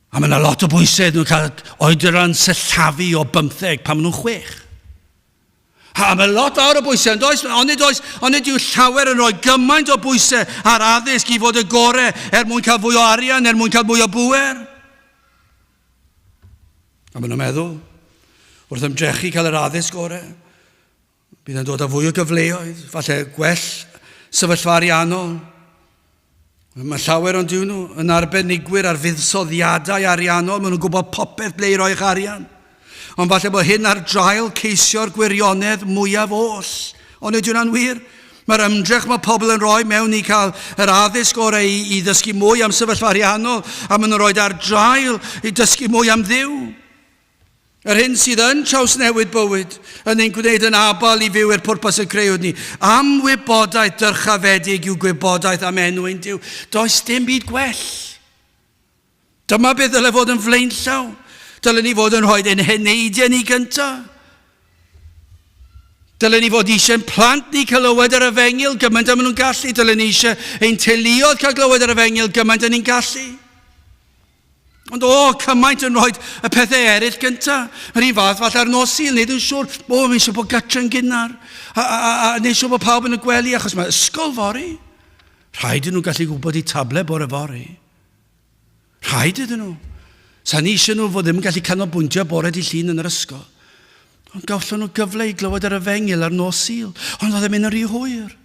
A mae yna lot o bwysau nhw'n cael oedran sillafu o bymtheg pan maen nhw'n chwech. A mae lot fawr o bwysau, ond oes, onid oes, onid yw llawer yn rhoi gymaint o bwysau ar addysg i fod y gore er mwyn cael fwy o arian, er mwyn cael mwy o bŵer? A maen nhw'n meddwl, wrth ymdrechu cael yr addysg gore, Bydd yn dod â fwy o gyfleoedd, falle gwell sefyllfa ariannol. Mae llawer ond yw nhw yn arbenigwyr ar fuddsoddiadau ariannol, maen nhw'n gwybod popeth ble i roi'ch arian. Ond falle bod hyn ar draul ceisio'r gwirionedd mwyaf oll. Ond ydy hwnna'n wir? Mae'r ymdrech mae pobl yn rhoi mewn i cael yr addysg orau i, i ddysgu mwy am sefyllfa ariannol, a maen nhw'n rhoi ar draul i dysgu mwy am Dduw. Yr hyn sydd yn trawsnewid bywyd, yn ein gwneud yn abal i fyw i'r pwrpas y creuwyd ni. Am wybodaeth dyrchafedig yw gwybodaeth am enw ein Duw. Does dim byd gwell. Dyma beth ddyle fod yn flaenllaw. Dylen ni fod yn rhoi ein heneidiau ni gyntaf. Dylen ni fod eisiau'n plant ni clywed yr efengyl gymaint â maen nhw'n gallu. Dylen ni eisiau ein teuluoedd cael glywed yr efengyl gymaint â ni'n gallu. Ond o, cymaint yn rhoi y pethau eraill gynta. Yr un fath, falle ar nos Sul, wneud yn siŵr, o, fi eisiau bod gartre'n gynnar, a, a, a, a wneud siŵr bod pawb yn y gwely, achos mae ysgol fory. Rhaid iddyn nhw gallu gwybod eu table bore fory. Rhaid iddyn nhw. Sa'n ni eisiau nhw fod ddim yn gallu canolbwyntio bore di llun yn yr ysgol. Ond gawson nhw gyfle i glywed yr efengyl ar nos Sul, ond oedd e'n mynd yn rhy hwyr.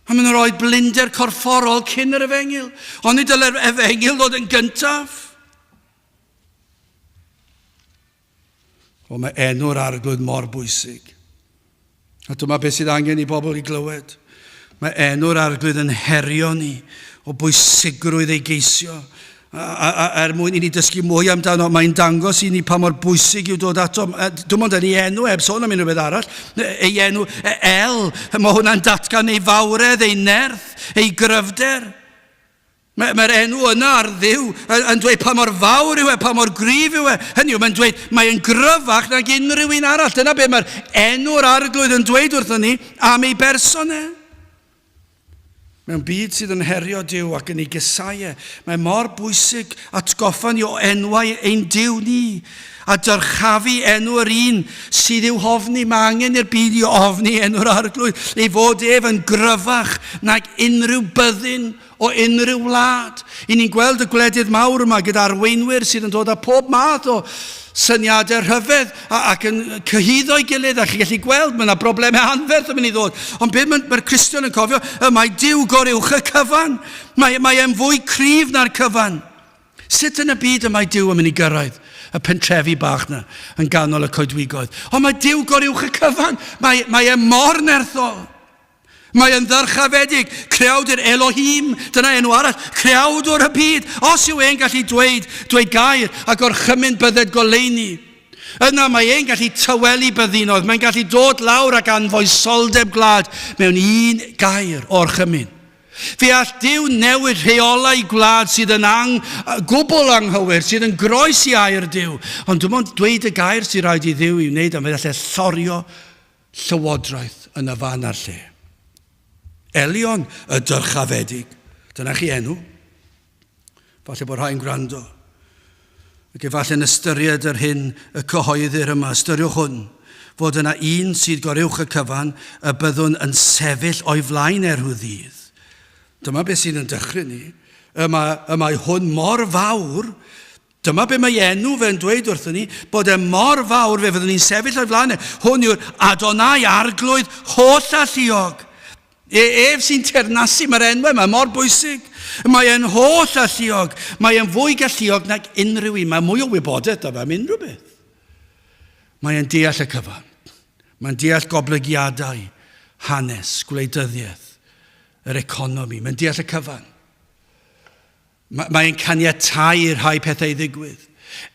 A maen nhw'n rhoi blinder corfforol cyn yr efengyl. Ond nid dyle'r efengyl ddod yn gyntaf. O, mae enw'r arglwydd mor bwysig. A dyma beth sydd angen i bobl i glywed. Mae enw'r arglwydd yn herio ni o bwysigrwydd ei geisio. A, a, a, er mwyn i ni dysgu mwy amdano, mae'n dangos i ni pa mor bwysig yw dod ato. Dim ond yn ei enw, heb sôn am unrhyw beth arall. Ei enw, El, mae hwnna'n datgan ei fawredd, ei nerth, ei gryfder. Mae'r mae enw yna ar Dduw yn, yn dweud pa mor fawr yw e, pa mor gryf yw e. Hynny yw, mae'n dweud mae'n gryfach nag unrhyw un arall. Dyna be mae'r enw'r arglwydd yn dweud wrthon ni am ei berson e. Mewn byd sydd yn herio Duw ac yn ei gesau e, mae mor bwysig atgoffa ni o enwau ein Duw ni a dyrchafu enw yr un sydd i'w hofni. Mae angen i'r byd i ofni enw'r Arglwydd, ei fod ef yn gryfach nag unrhyw byddin o unrhyw wlad. I ni'n gweld y gwledydd mawr yma gyda arweinwyr sydd yn dod â pob math o syniadau rhyfedd ac yn cyhuddo'i gilydd a chi'n gallu gweld mae yna broblemau anferth yn mynd i ddod. Ond beth mae'r mae Cristion yn cofio? Y mae Duw goruwch y cyfan. Mae, mae e'n fwy cryf na'r cyfan. Sut yn y byd y mae Duw yn mynd i gyrraedd y pentrefi bach na yn ganol y coedwigoedd? Ond mae Duw goruwch y cyfan. Mae, mae e mor nerthol. Mae yn ddyrchafedig, creawdur Elohim, dyna enw arall, creawdwr y byd. Os yw e'n gallu dweud, dweud gair a gorchymyn bydded goleuni, yna mae e'n gallu tawelu byddinoedd, mae'n gallu dod lawr ac anfoesoldeb gwlad mewn un gair o orchymyn. Fe all Duw newid rheolau gwlad sydd yn ang, gwbl anghywir, sydd yn groes i air Duw. Ond dim ond dweud y gair sydd rhaid i Dduw i wneud, a fe all e llorio llywodraeth yn y fan a'r lle. Elion y dyrchafedig. Dyna chi enw. Falle bod rhai'n gwrando. Ac efallai'n ystyried yr hyn y cyhoeddir yma. Ystyriwch hwn, fod yna un sydd goruwch y cyfan, y byddwn yn sefyll o'i flaen er rhyw ddydd. Dyma beth sydd yn dychryn ni. Y mae, y mae hwn mor fawr Dyma be mae enw fe'n dweud wrthyn ni, bod e mor fawr fe fyddwn ni'n sefyll o'i flaen e. Hwn yw'r Adonai, arglwydd holl alluog. E, ef sy'n teyrnasu, mae'r enwau yma mor bwysig. Mae e'n holl alluog, mae e'n fwy galluog nag unrhyw un. Mae mwy o wybodaeth da fe am unrhyw beth. Mae e'n deall y cyfan. Mae'n deall goblygiadau, hanes, gwleidyddiaeth, yr economi. Mae'n deall y cyfan. Mae'n caniatáu i rhai pethau i ddigwydd,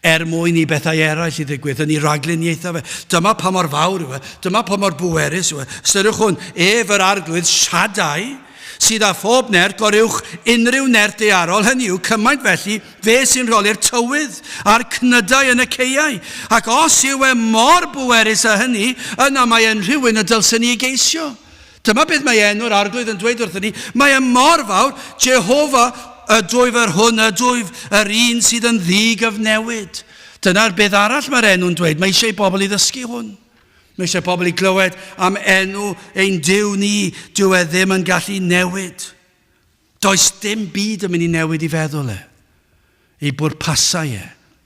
er mwyn i bethau eraill i ddigwydd, yn ei ragluniaethau fe. Dyma pa mor fawr yw e, dyma pa mor bwerus yw e. Ystyriwch hwn, ef yr arglwydd Shaddai, sydd â phob nerth goruwch unrhyw nerth daearol, hynny yw, cymaint felly, fe sy'n rheoli'r tywydd a'r cnydau yn y caeau. Ac os yw e mor bwerus â hynny, yna mae e'n rhywun y dylsen ni ei geisio. Dyma beth mae enw'r arglwydd yn dweud wrthyn ni. Mae e mor fawr, Jehofa, ydwyf yr hwn ydwyf, yr un sydd yn ddi-gyfnewid. Dyna'r beth arall mae'r enw'n dweud. Mae eisiau i bobl i ddysgu hwn. Mae eisiau pobl i glywed am enw ein Duw ni. Dyw e ddim yn gallu newid. Does dim byd yn mynd i newid i feddwl e, ei bwrpasau e,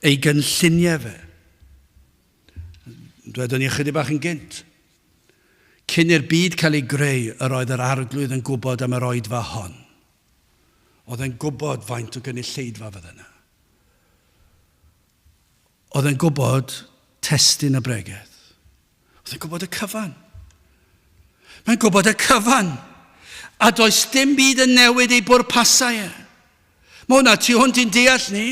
ei gynlluniau fe. Dwedon ni ychydig bach yn gynt. Cyn i'r byd cael ei greu, yr oedd yr arglwydd yn gwybod am yr oedfa hon. Oedd e'n gwybod faint o gynulleidfa fydde yna. Oedd e'n gwybod testun y bregeth. Oedd e'n gwybod y cyfan. Mae'n gwybod y cyfan. A does dim byd yn newid ei bwrpasau e. Mae hwnna tu hwnt i'n deall ni.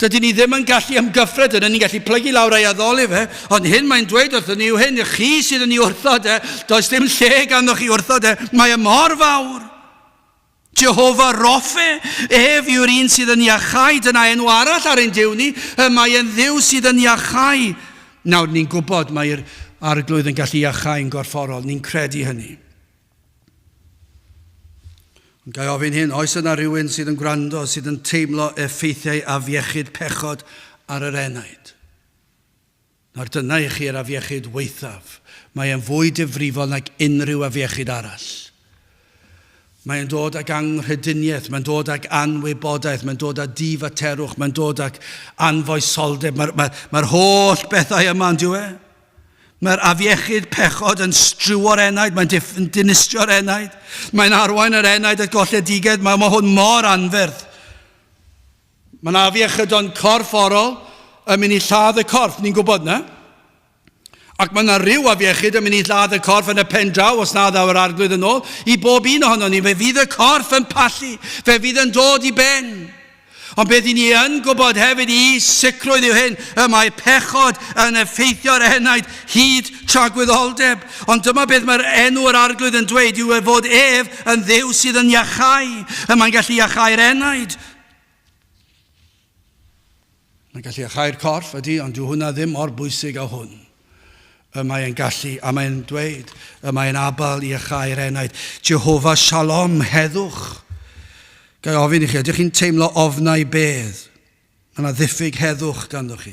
Dydyn ni ddim yn gallu ymgyffred yna, ni'n gallu plygu lawr a'i addoli fe, ond hyn mae'n dweud wrthyn ni yw hyn, chi sydd yn ei wrthod e, does dim lle ganddo chi wrthod e, mae e mor fawr. Jehofa Rofe, ef yw'r un sydd yn iachau, dyna enw arall ar ein Duw ni, y mae e'n Dduw sydd yn iachau. Nawr, ni'n gwybod mae'r arglwydd yn gallu iachau yn gorfforol, ni'n credu hynny. Ond gai ofyn hyn, oes yna rhywun sydd yn gwrando sydd yn teimlo effeithiau afiechyd pechod ar yr enaid? Nawr dyna i chi'r afiechyd waethaf. Mae e'n fwy difrifol nag unrhyw afiechyd arall. Mae'n dod ag anghrediniaeth, mae'n dod ag anwybodaeth, mae'n dod â difaterwch, mae'n dod ag anfoesoldeb. Mae'r mae, mae holl bethau yma, yn dyw e? Mae'r afiechyd pechod yn striwo'r enaid, mae'n dinistrio'r enaid, mae'n arwain yr enaid at golledigaeth, mae, mae hwn mor anferth. Mae'n afiechydon corfforol yn mynd i lladd y corff, ni'n gwybod na. Ac mae yna rhyw afiechyd yn mynd i lladd y corff yn y pen draw, os na ddaw yr arglwydd yn ôl, i bob un ohono ni. Fe fydd y corff yn pallu, fe fydd yn dod i ben. Ond beth i ni yn gwybod hefyd i sicrwydd yw hyn, y mae pechod yn effeithio'r enaid hyd tragwyddoldeb. Ond dyma beth mae'r enw yr arglwydd yn dweud yw e fod ef yn dduw sydd yn iachau. Y mae'n gallu iachau'r enaid. Mae'n gallu iachau'r corff, ydy, ond dyw hwnna ddim mor bwysig â hwn. Y mae e'n gallu, a mae'n dweud, y mae'n abal i iachau'r enaid. Jehovah Shalom, heddwch. Ga i ofyn i chi, ydych chi'n teimlo ofnau bedd? Mae yna ddiffyg heddwch ganddo chi.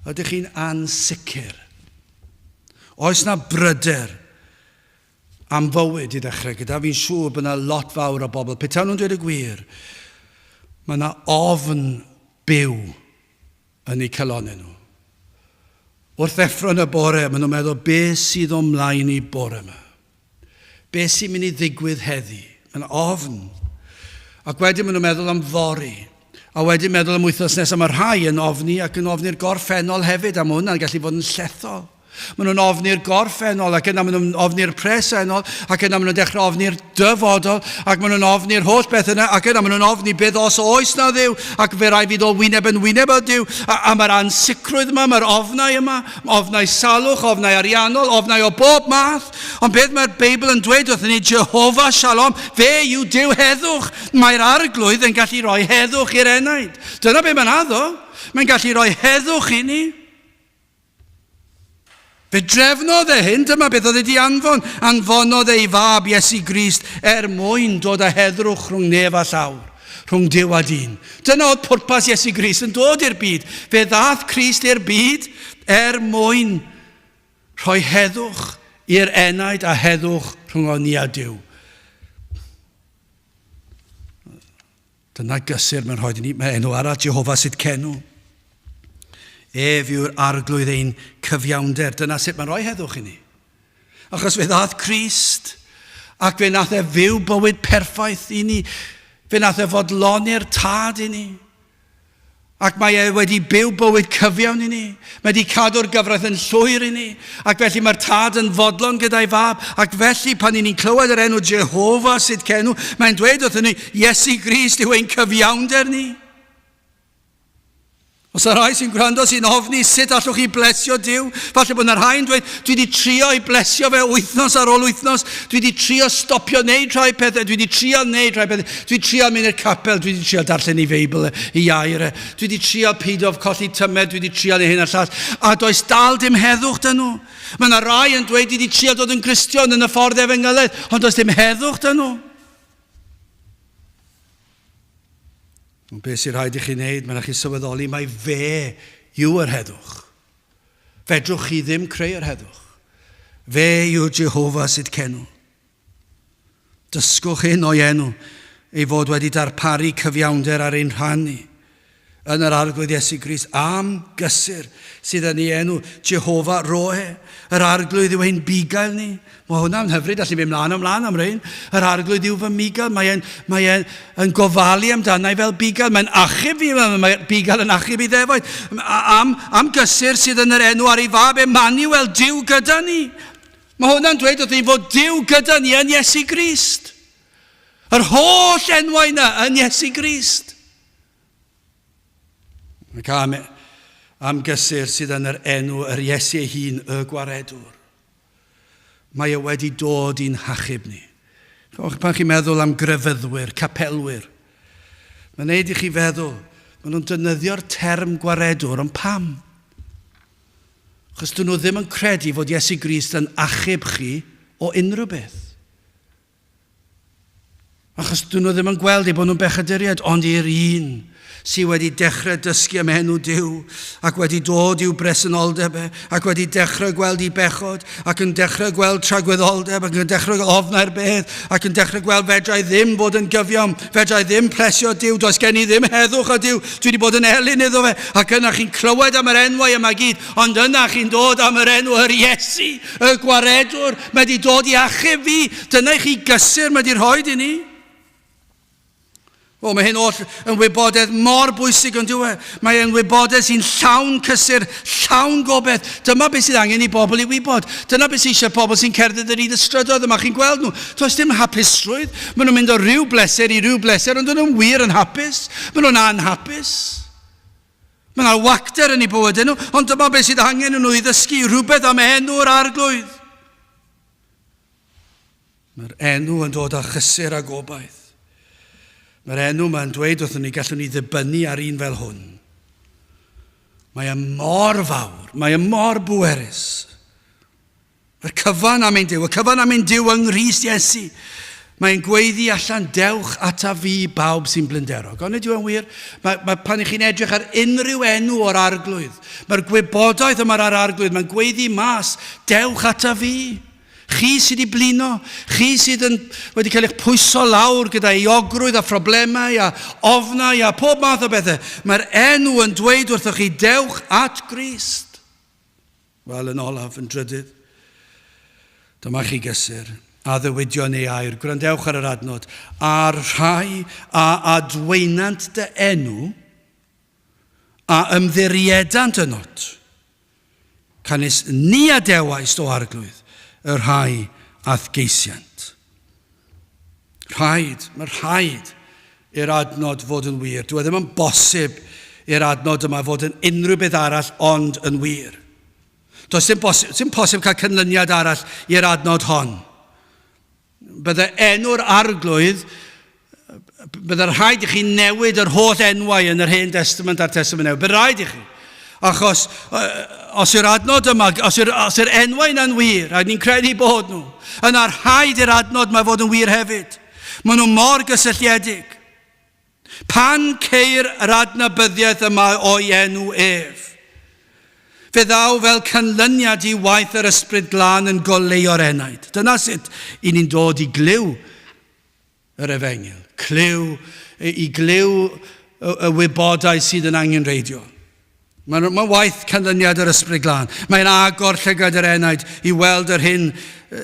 Ydych chi'n ansicr? Oes na bryder am fywyd i ddechrau gyda? Fi'n siŵr bod yna lot fawr o bobl, petawn nhw'n dweud y gwir, mae yna ofn byw yn eu calonnau nhw. Wrth ddeffro yn y bore, maen nhw'n meddwl, be sydd o'n mlaen i bore yma? Be sy'n mynd i ddigwydd heddi? Mae'n ofn. Ac wedyn maen nhw'n meddwl am fory. A wedyn meddwl am wythnos nesaf. Mae rhai yn ofni ac yn ofni'r gorffennol hefyd, a mae hwnna'n gallu fod yn llethol. Maen nhw'n ofni'r gorffennol, ac yna maen nhw'n ofni'r presennol, ac yna maen nhw'n dechrau ofni'r dyfodol, ac maen nhw'n ofni'r holl beth yna, ac yna maen nhw'n ofni beth os oes na Dduw, ac fe rai fydd o wyneb yn wyneb â Duw. A, a mae'r ansicrwydd yma, mae'r ofnau yma, ofnau salwch, ofnau ariannol, ofnau o bob math. Ond beth mae'r Beibl yn dweud wrthyn ni, Jehovah Shalom, fe yw Duw heddwch. Mae'r arglwydd yn gallu rhoi heddwch i'r enaid. Dyna beth mae'n addo. Mae'n gallu rhoi heddwch i ni. Fe drefnodd e hyn, dyma beth oedd wedi anfon. Anfonodd ei fab Iesu Grist er mwyn dod â heddrwch rhwng nef a llawr, rhwng Duw a dyn. Dyna oedd pwrpas Iesu Grist yn dod i'r byd. Fe ddath Crist i'r byd er mwyn rhoi heddwch i'r enaid a heddwch rhwng ni a Duw. Dyna gysur mae'n rhaid i ni. Mae enw arall, Jehofa sydd cenw. Ef yw'r arglwydd ein cyfiawnder. Dyna sut mae'n rhoi heddwch i ni. Achos fe ddaeth Crist ac fe nath e fyw bywyd perffaith i ni. Fe nath e fodloni'r tad i ni. Ac mae e wedi byw bywyd cyfiawn i ni. Mae wedi cadw'r gyfraith yn llwyr i ni. Ac felly mae'r tad yn fodlon gyda'i fab. Ac felly pan ni'n clywed yr enw Jehofa sydd cenw, mae'n dweud wrthyn ni, Iesu Grist yw ein cyfiawnder ni. Os yna rhai sy'n gwrando sy'n ofni sut allwch chi blesio Duw, falle bod yna rhai'n dweud, dwi wedi trio i blesio fe wythnos ar ôl wythnos, dwi wedi trio stopio wneud rhai pethau, dwi wedi trio wneud rhai pethau, Dwi trio mynd i'r capel, dwi wedi trio darllen ei Feibl, ei air e. Dwi wedi trio peidio colli tymer, dwi wedi trio neu hyn a llall. A does dal dim heddwch dyn nhw. Mae yna rai yn dweud i di trio dod yn Gristion yn y ffordd efengylaidd, ond does dim heddwch dyn nhw. Ond beth sy'n rhaid i chi wneud, mae'n rhaid chi sylweddoli mai fe yw yr heddwch. Fedrwch chi ddim creu yr heddwch. Fe yw Jehovah sydd cenw. Dysgwch hyn o'i enw, ei fod wedi darparu cyfiawnder ar ein rhan ni yn yr Arglwydd Iesu Grist am gysur sydd yn ei enw Jehovah Roe. Yr Arglwydd yw ein bugail ni. Mae hwnna'n hyfryd, allu mynd mlaen a mlaen am rein. Yr Arglwydd yw fy mugail, mae e'n mae e yn gofalu amdanau fel bugail, mae'n achub fi, mae bugail yn achub i ddefaid. Am, am gysur sydd yn yr enw ar ei fab Emmanuel, Duw gyda ni. Mae hwnna'n dweud wrthyn ni fod Duw gyda ni yn Iesu Grist. Yr holl enwau yna yn Iesu Grist. Ac am, am gysur sydd yn yr enw yr Iesu ei hun, y Gwaredwr. Mae e wedi dod i'n hachub ni. Pan chi'n meddwl am grefyddwyr, capelwyr, mae'n neud i chi feddwl, maen nhw'n defnyddio'r term gwaredwr, ond pam? Achos dyn nhw ddim yn credu fod Iesu Grist yn achub chi o unrhyw beth. Achos dyn nhw ddim yn gweld eu bod nhw'n bechaduriaid, ond i'r un sydd wedi dechrau dysgu am enw Duw ac wedi dod i'w bresenoldeb e, ac wedi dechrau gweld i bechod ac yn dechrau gweld tragwyddoldeb ac yn dechrau gweld ofnau'r bedd ac yn dechrau gweld fedrai ddim bod yn gyfiawn, fedrai ddim plesio Duw, does gen i ddim heddwch â Duw, Dwi wedi bod yn elyn iddo fe, ac yna chi'n clywed am yr enwau yma gyd, ond yna chi'n dod am yr enw yr Iesu, y Gwaredwr, mae wedi dod i achub fi, dyna i chi gysur mae wedi rhoi i ni. O, mae hyn oll yn wybodaeth mor bwysig yn dyw e. Mae e'n wybodaeth sy'n llawn cysur, llawn gobeith. Dyma beth sydd angen i bobl i wybod. Dyna beth sydd eisiau pobl sy'n cerdded yr un y strydoedd yma. Chi'n gweld nhw. Does dim hapusrwydd. Maen nhw'n mynd o ryw bleser i ryw bleser, ond dyn nhw'n wir yn hapus. Maen nhw'n anhapus. Mae yna wacter yn eu bywydau nhw, ond dyma beth sydd angen nhw i ddysgu, rhywbeth am enw'r arglwydd. Mae'r enw yn dod â chysur a gobaith. Mae'r enw mae'n dweud wrthyn ni gallwn ni ddibynnu ar un fel hwn. Mae e mor fawr, mae e mor bwerus. Y cyfan am ein Duw, y cyfan am ein Duw yng Nghrist Iesu. Mae'n gweiddi allan, dewch ata fi bawb sy'n blinderog. Ond ydyw e'n wir? Mae, mae, pan ych chi'n edrych ar unrhyw enw o'r arglwydd, mae'r gwybodaeth yma ar arglwydd, mae'n gweiddi mas, dewch ata fi. Chi sydd wedi blino, chi sydd yn, wedi cael eich pwyso lawr gyda euogrwydd a phroblemau a ofnau a pob math o bethau. Mae'r enw yn dweud wrthoch chi, dewch at Grist. Wel, yn olaf, yn drydydd, dyma chi gysur, a ddywidion ei air. Gwrandewch ar yr adnod. A'r rhai a adwaenant dy enw, a ymddiriedant ynot. Canys ni adewaist, o Arglwydd, y rhai a'th geisiant. Rhaid, mae rhaid i'r adnod fod yn wir. Dyw e ddim yn bosib i'r adnod yma fod yn unrhyw beth arall ond yn wir. Does dim posib, dim posib cael canlyniad arall i'r adnod hon. Bydde enw'r arglwydd, bydde rhaid i chi newid yr holl enwau yn yr Hen Testament a'r Testament Newydd. Bydde rhaid i chi. Achos os yw'r adnod yma, os yw'r, os yw'r enwau yna'n wir, a ni'n credu bod nhw, yna rhaid i'r adnod yma fod yn wir hefyd. Maen nhw mor gysylltiedig. Pan ceir yr adnabyddiaeth yma o'i enw ef, fe ddaw fel canlyniad i waith yr Ysbryd Glân yn goleuo'r enaid. Dyna sut i ni'n dod i glyw yr efengyl, clyw, i glyw y wybodaeth sydd yn angenrheidiol. Mae'n mae waith canlyniad yr Ysbryd Glân. Mae'n agor llygad yr enaid i weld yr hyn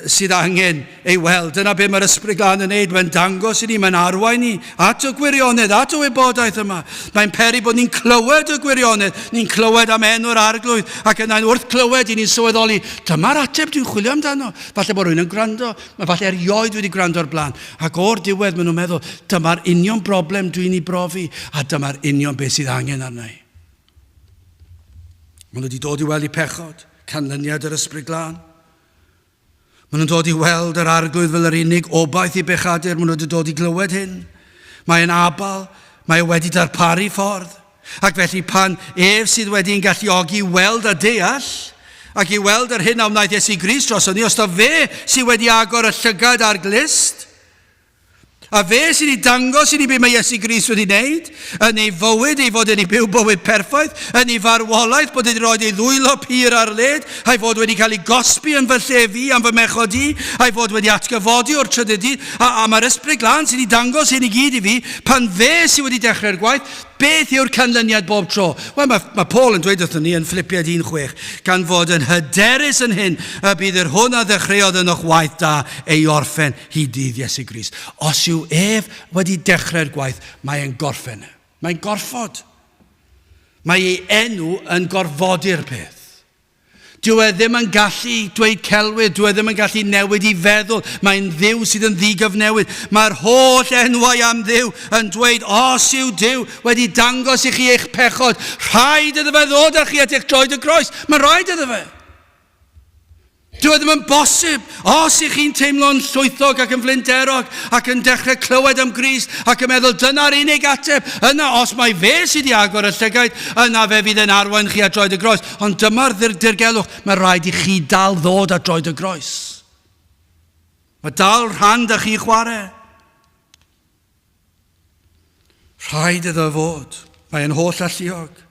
sydd angen ei weld. Dyna be mae'r Ysbryd Glân yn neud. Mae'n dangos i ni, mae'n arwain ni at y gwirionedd, at y wybodaeth yma. Mae'n peri bod ni'n clywed y gwirionedd, ni'n clywed am enw'r Arglwydd, ac yna'n wrth clywed i ni'n sylweddoli, dyma'r ateb dwi'n chwilio amdano. Falle bod rhywun yn gwrando, mae falle erioed wedi gwrando o'r blaen, ac o'r diwedd maen nhw'n meddwl, dyma'r union broblem dwi'n ei brofi, a dyma'r union beth sydd angen arna i. Maen nhw wedi dod i weld eu pechod, canlyniad yr Ysbryd Glân. Maen nhw'n dod i weld yr Arglwydd fel yr unig obaith i bechadur. Maen nhw wedi dod i glywed hyn. Mae'n abal, mae e wedi darparu ffordd. Ac felly pan ef sydd wedi'n galluogi weld a deall, Ac i weld yr hyn a wnaeth Iesu Grist droson ni, os ta fe sydd wedi agor y llygad a'r glust, A fe sydd wedi dangos i ni be mae Iesu Grist wedi wneud, yn ei fywyd, ei fod wedi byw bywyd perffaith, yn ei farwolaeth, bod wedi rhoi ei ddwylo pur ar led, a'i fod wedi cael ei gosbi yn fy lle fi am fy mechod i, a'i fod wedi atgyfodi o'r trydydd dydd, a, a mae'r Ysbryd Glân sydd wedi dangos hyn i gyd i fi, pan fe sydd wedi dechrau'r gwaith, Beth yw'r canlyniad bob tro? Wel, mae, mae Paul yn dweud wrthon ni yn Philippiaid 1.6, gan fod yn hyderus yn hyn y bydd yr hwn a ddechreuodd yn o'ch waith da ei orffen hyd ddydd Iesu Grist. Os yw ef wedi dechrau'r gwaith, mae e'n gorffen e. Mae'n gorfod. Mae ei enw yn gorfodi'r peth. Dyw e ddim yn gallu dweud celwydd, dyw e ddim yn gallu newid i feddwl. Mae'n Dduw sydd yn ddigyfnewid. Mae'r holl enwau am Dduw yn dweud, os yw Duw wedi dangos i chi eich pechod, rhaid iddo fe ddod â chi at eich droed y groes. Mae'n rhaid iddo fe. Dyw e ddim yn bosib. Os ych chi'n teimlo'n llwythog ac yn flinderog ac yn dechrau clywed am Grist ac yn meddwl dyna'r unig ateb, yna os mai fe sydd wedi agor y llygaid, yna fe fydd yn arwain chi at droed y groes. Ond dyma'r dirgelwch, mae rhaid i chi dal ddod at droed y groes. Mae dal rhan da chi chwarae. Rhaid iddo fod. Mae e'n holl alluog.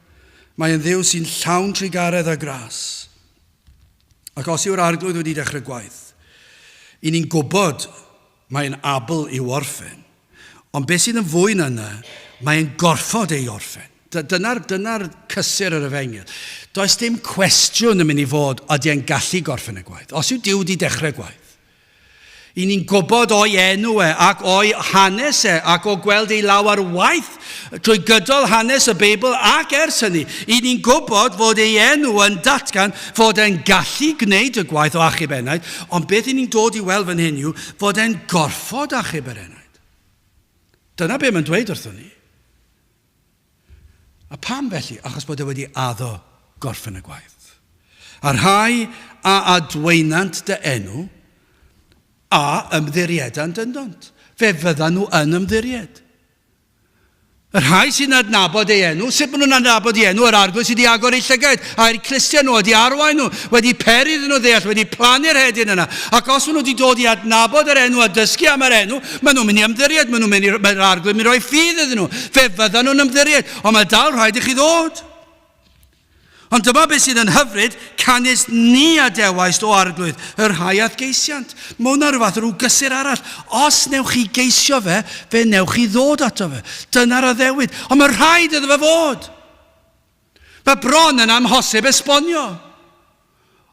Mae e'n Dduw sy'n llawn trugaredd a gras. Ac os yw'r arglwydd wedi dechrau gwaith, i ni'n gwybod mae'n abl i'w orffen. Ond beth sydd yn fwy na yna, mae'n gorfod ei orffen. Dyna'r dyna cysur yr efengyl. Does dim cwestiwn yn mynd i fod ydy e'n gallu gorffen y gwaith. Os yw Duw wedi dechrau gwaith, I ni'n gwybod o'i enw e ac o'i hanes e ac o gweld ei law ar waith trwy gydol hanes y Beibl ac ers hynny. I ni'n gwybod fod ei enw yn datgan fod e'n gallu gwneud y gwaith o achub enaid, ond beth i ni'n dod i weld fan hyn yw fod e'n gorfod achub yr enaid. Dyna be mae'n dweud wrthon ni. A pam felly? Achos bod e wedi addo gorffen y gwaith. A rhai a adwaenant dy enw, a ymddiriedant yndont. Fe fyddan nhw yn ymddiried. Y rhai sy'n adnabod ei enw, sut maen nhw'n adnabod ei enw? Yr arglwydd sydd wedi agor eu llygaid, a'r clustiau nhw, wedi arwain nhw, wedi peri iddyn nhw ddeall, wedi plannu'r hedyn yna. Ac os maen nhw wedi dod i adnabod yr enw a dysgu am yr enw, Maen nhw'n mynd i ymddiried, maen nhw'n mynd i, mae'r arglwydd yn mynd i roi ffydd iddyn nhw. Fe fyddan nhw'n ymddiried, ond mae dal rhaid i chi ddod. Ond dyma beth sydd yn hyfryd, canys ni adewaist o arglwydd y rhai ath geisiant. Mae hwnna rhyw fath o rhyw gysur arall. Os newch chi geisio fe, fe newch chi ddod ato fe. Dyna'r addewid. Ond mae rhaid iddo fe fod. Mae bron yn amhosib esbonio.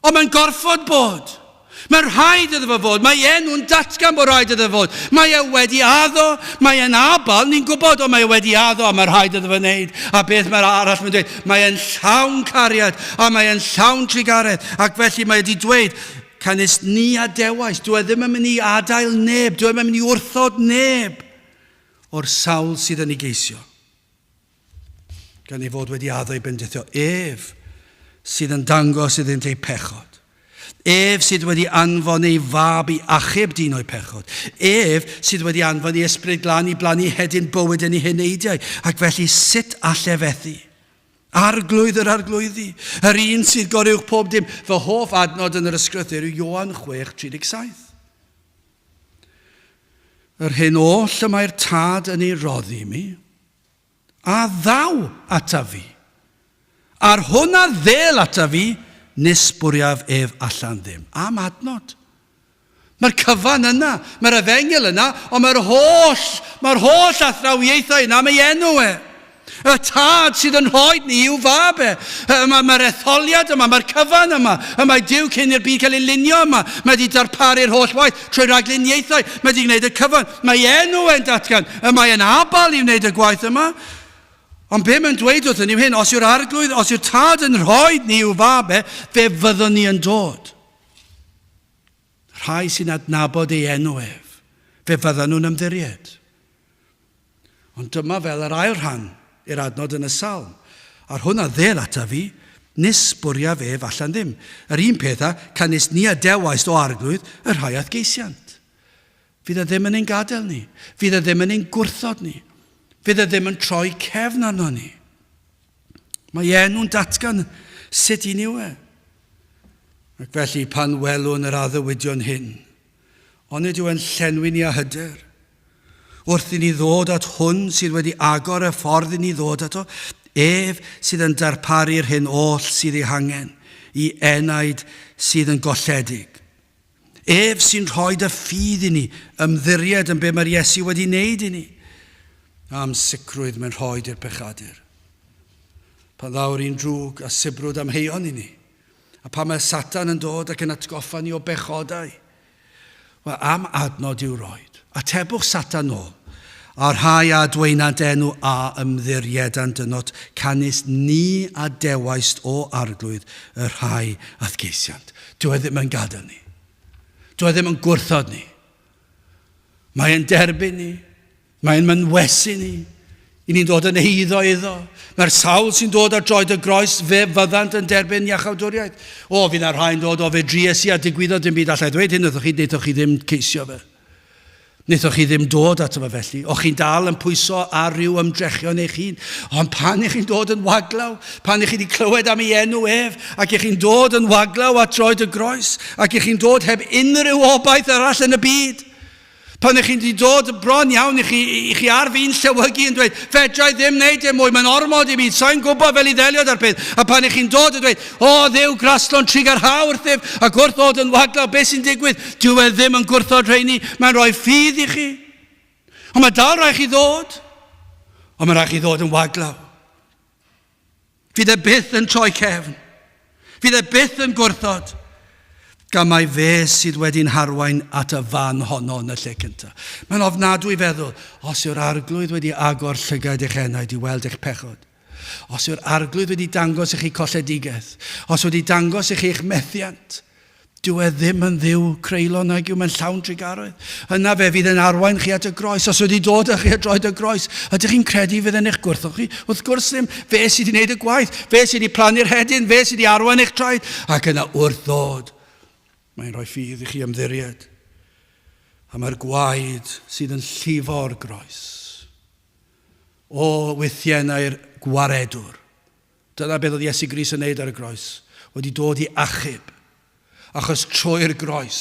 Ond mae'n gorfod bod. Mae'n rhaid iddo fo fod. Mae enw'n datgan bod rhaid iddo fod. Mae e wedi addo, mae e'n abal, ni'n gwybod, ond mae e wedi addo a mae rhaid iddo fo wneud. A beth mae'r arall mae'n dweud? Mae e'n llawn cariad a mae e'n llawn trugaredd. Ac felly mae wedi dweud, canys ni a dewais, dwi e ddim yn mynd i adael neb, dwi e ddim yn mynd i wrthod neb o'r sawl sydd yn ei geisio. Gan ei fod wedi addo i bendithio ef sydd yn dangos iddynt eu pechod. Ef sydd wedi anfon ei fab i achub dyn o'i pechod. Ef sydd wedi anfon ei ysbryd glân i blannu hedyn bywyd yn ei heneidiau. Ac felly sut alle fethu? Arglwydd yr arglwyddi, yr un sydd goruwch pob dim. Fy hoff adnod yn yr ysgrythur yw Ioan 6:37. Yr hyn oll y mae'r Tad yn ei roddi i mi, a ddaw ataf fi. A'r hwn a ddêl ataf fi, nis bwriaf ef allan ddim. Am adnod. Mae'r cyfan yna, mae'r efengyl yna, ond mae'r holl, mae'r holl athrawiaethau yna am ei enw e. Y tad sydd yn rhoi ni i'w fab e. Mae'r ma etholiad yma, mae'r cyfan yma, y mae Duw cyn i'r byd cael ei lunio yma. Mae wedi darparu'r holl waith trwy ragluniaethau. Mae wedi gwneud y cyfan. Mae enw e'n datgan. Y mae e'n abal i wneud y gwaith yma. Ond be mae'n dweud wrthyn ni yw hyn, os yw'r arglwydd, os yw'r tad yn rhoi ni i'w fab e, fe fyddwn ni yn dod. Rhai sy'n adnabod ei enw ef, fe fyddan nhw'n ymddiried. Ond dyma fel yr ail rhan i'r adnod yn y salm. A'r hwn a ddêl ataf fi, nis bwriaf ef allan ddim. Yr un peth a, canys ni a dewaist o arglwydd y rhai a'th geisiant. Fydd e ddim yn ein gadael ni. Fydd e ddim yn ein gwrthod ni. Fydd e ddim yn troi cefn arno ni. Mae enw'n datgan sut un yw e. Ac felly pan welwn yr addewidion hyn, onid yw e'n llenwi ni â hyder? Wrth i ni ddod at hwn sydd wedi agor y ffordd i ni ddod ato, ef sydd yn darparu'r hyn oll sydd ei hangen i enaid sydd yn golledig. Ef sy'n rhoi dy ffydd i ni, ymddiried yn be mae'r Iesu wedi wneud i ni. Am sicrwydd mae'n rhoi i'r pechadur. Pan ddaw'r un drwg a sibrwd amheuon i ni, a pan mae Satan yn dod ac yn atgoffa ni o bechodau, wel, am adnod i'w roed. Atebwch Satan nôl, a rhai a dweinant enw a ymddiriedant ynot, canys ni a dewaist o arglwydd y rhai a'th geisiant. Dyw e ddim yn gadael ni. Dyw e ddim yn gwrthod ni. Mae e'n derbyn ni. Mae'n mynwesu ni. I ni'n dod yn eiddo iddo. Mae'r sawl sy'n dod ar droed y groes, fe fyddant yn derbyn iachawdwriaeth. O, fydd na rhai'n dod, o, fe dries i a digwyddodd dim byd allai ddweud hyn wrthoch chi, wnaethoch chi ddim ceisio fe. Wnaethoch chi ddim dod ato fe felly. O'ch chi'n dal yn pwyso ar ryw ymdrechion eich hun. Ond pan ych chi'n dod yn waglaw, pan ych chi wedi clywed am ei enw ef, ac ych chi'n dod yn waglaw at droed y groes, ac ych chi'n dod heb unrhyw obaith arall yn y byd, Pan ych chi'n di dod bron iawn i chi, i chi ar fin llewygu yn dweud, fedra i ddim wneud dim mwy, mae'n ormod i mi, sa'n gwybod fel i ddelio da'r peth. A pan ych chi'n dod yn dweud, o Dduw graslon trugarhau wrthyf, ac wrth ddod yn waglaw, beth sy'n digwydd? Dyw e ddim yn gwrthod rheini, mae'n rhoi ffydd i chi. Ond mae dal rhaid chi ddod, ond mae rhaid chi ddod yn waglaw. Fydd e byth yn troi cefn. Fydd e byth yn gwrthod. Gan mai fe sydd wedi'n harwain at y fan honno yn y lle cyntaf. Mae'n ofnadwy feddwl, os yw'r arglwydd wedi agor llygaid eich enaid i weld eich pechod, os yw'r arglwydd wedi dangos i chi colledigaeth, os wedi dangos i chi eich methiant, Dyw e ddim yn ddiw creulon nag yw, mae'n llawn trugaredd. Yna fe fydd yn arwain chi at y groes. Os wedi dod â chi at droed y groes, ydych chi'n credu fydd yn eich gwrthod chi? Wrth gwrs ddim. Fe sydd wedi gwneud y gwaith. Fe sydd wedi plannu'r hedyn. Fe sydd wedi arwain eich traed. Ac yna wrth ddod, mae'n rhoi ffydd i chi ymddiried. A mae'r gwaed sydd yn llifo o'r groes. O wythiennau'r gwaredwr. Dyna beth oedd Iesu Grist yn wneud ar y groes, wedi dod i achub. Achos trwy'r groes,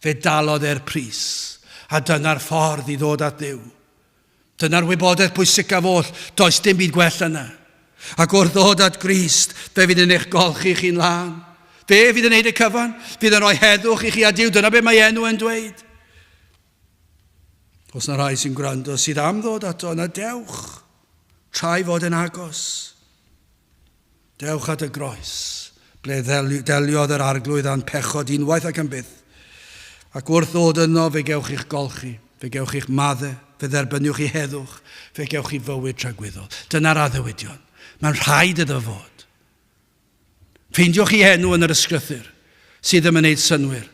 fe dalodd e'r pris, a dyna'r ffordd i ddod at Dduw. Dyna'r wybodaeth pwysicaf oll, does dim byd gwell yna. Ac wrth ddod at Grist, fe fydd yn eich golchi chi'n lân. Fe fydd yn neud y cyfan, fydd yn rhoi heddwch i chi a Duw, dyna beth mae enw yn dweud. Os na rhai sy'n gwrando sydd am ddod ato, yna dewch. Trai fod yn agos. Dewch at y groes, ble deliodd yr arglwydd â'n pechod unwaith ac am byth. Ac wrth ddod yno, fe gewch chi'ch golchi, fe gewch chi'ch madde, fe dderbyniwch chi heddwch, fe gewch chi fywyd tragwyddol. Dyna'r addewidion. Mae'n rhaid iddo fod. Ffeindiwch chi enw yn yr ysgrythur sydd ddim yn neud synnwyr.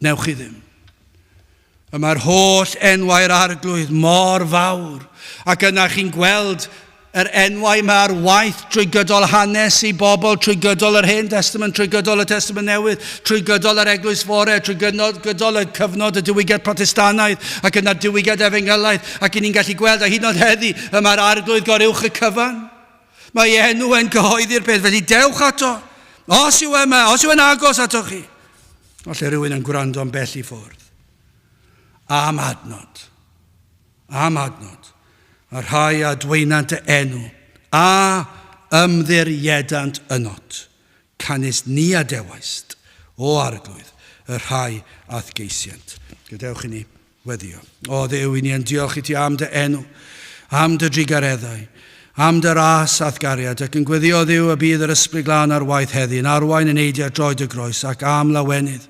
Newch chi ddim. Y mae'r holl enwau'r arglwydd mor fawr, ac yna chi'n gweld yr enwau yma ar waith trwy gydol hanes i bobl, trwy gydol yr Hen Testament, trwy gydol y Testament Newydd, trwy gydol yr Eglwys Fore, trwy gydol, gydol y cyfnod y diwygiad Protestanaidd ac yna'r diwygiad Efengylaidd, ac i ni'n gallu gweld, a hyd yn oed heddi, y mae'r arglwydd goruwch y cyfan. Mae ei enw e'n cyhoeddi'r peth, felly dewch ato. Os yw e yma, os yw e'n agos ato chi. Falle rhywun yn gwrando yn bell i ffwrdd. Am adnod. Am adnod. A rhai a dweinant y enw, a ymddiriedant ynot. Canys ni a dewaist, o arglwydd, y rhai a'th geisient. Gadewch i ni weddio. O Dduw, i ni yn diolch i ti am dy enw, am dy drugareddau, am dy ras a'th gariad, ac yn gweddio Dduw y bydd yr Ysbryd Glân ar waith heddi, yn arwain yn eidiau droed y groes, ac am lawenydd,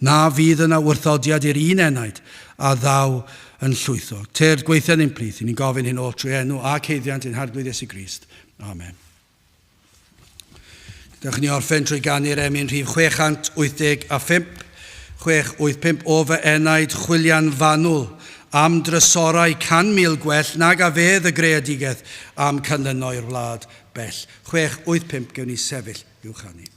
na fydd yna wrthodiad i'r un enaid a ddaw yn llwytho. Tyrd gweithion ein plith, i ni'n gofyn hyn oll trwy enw ac haeddiant ein Harglwydd Iesu Grist. Amen. Dewch ni orffen trwy ganu'r emyn rhif 685, 685 o fy enaid chwilian fanwl am drysorau 100,000 gwell nag a fedd y greadigaeth am canlynoi'r wlad bell. 685 gewn ni sefyll i'w chanu.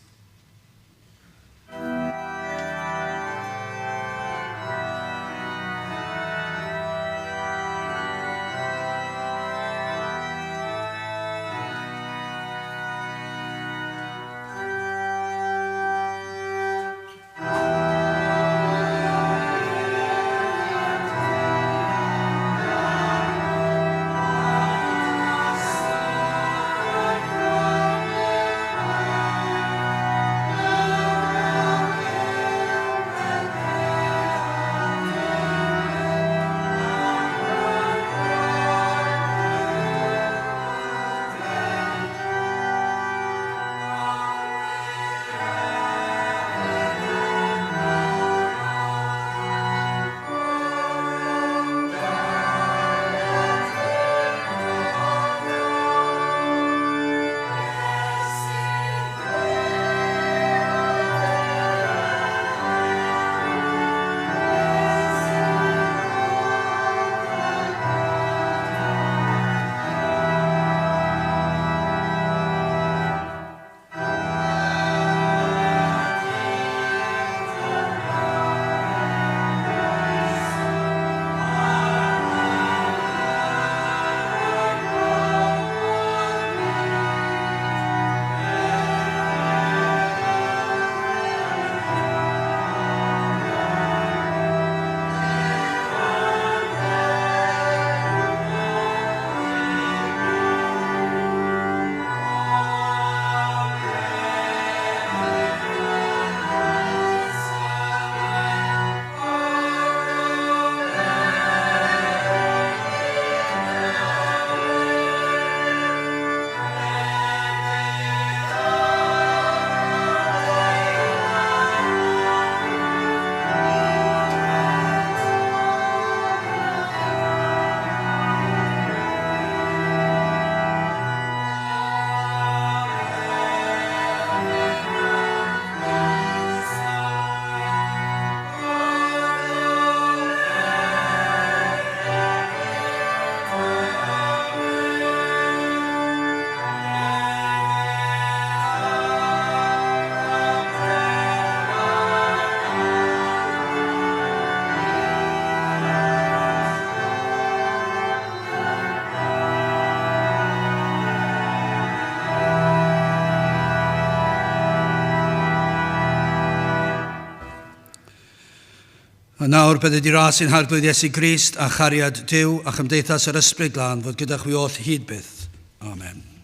A nawr bydded i ras ein Harglwydd Iesu Grist a chariad Duw a chymdeithas yr Ysbryd Glân fod gyda chwi oll hyd byth. Amen.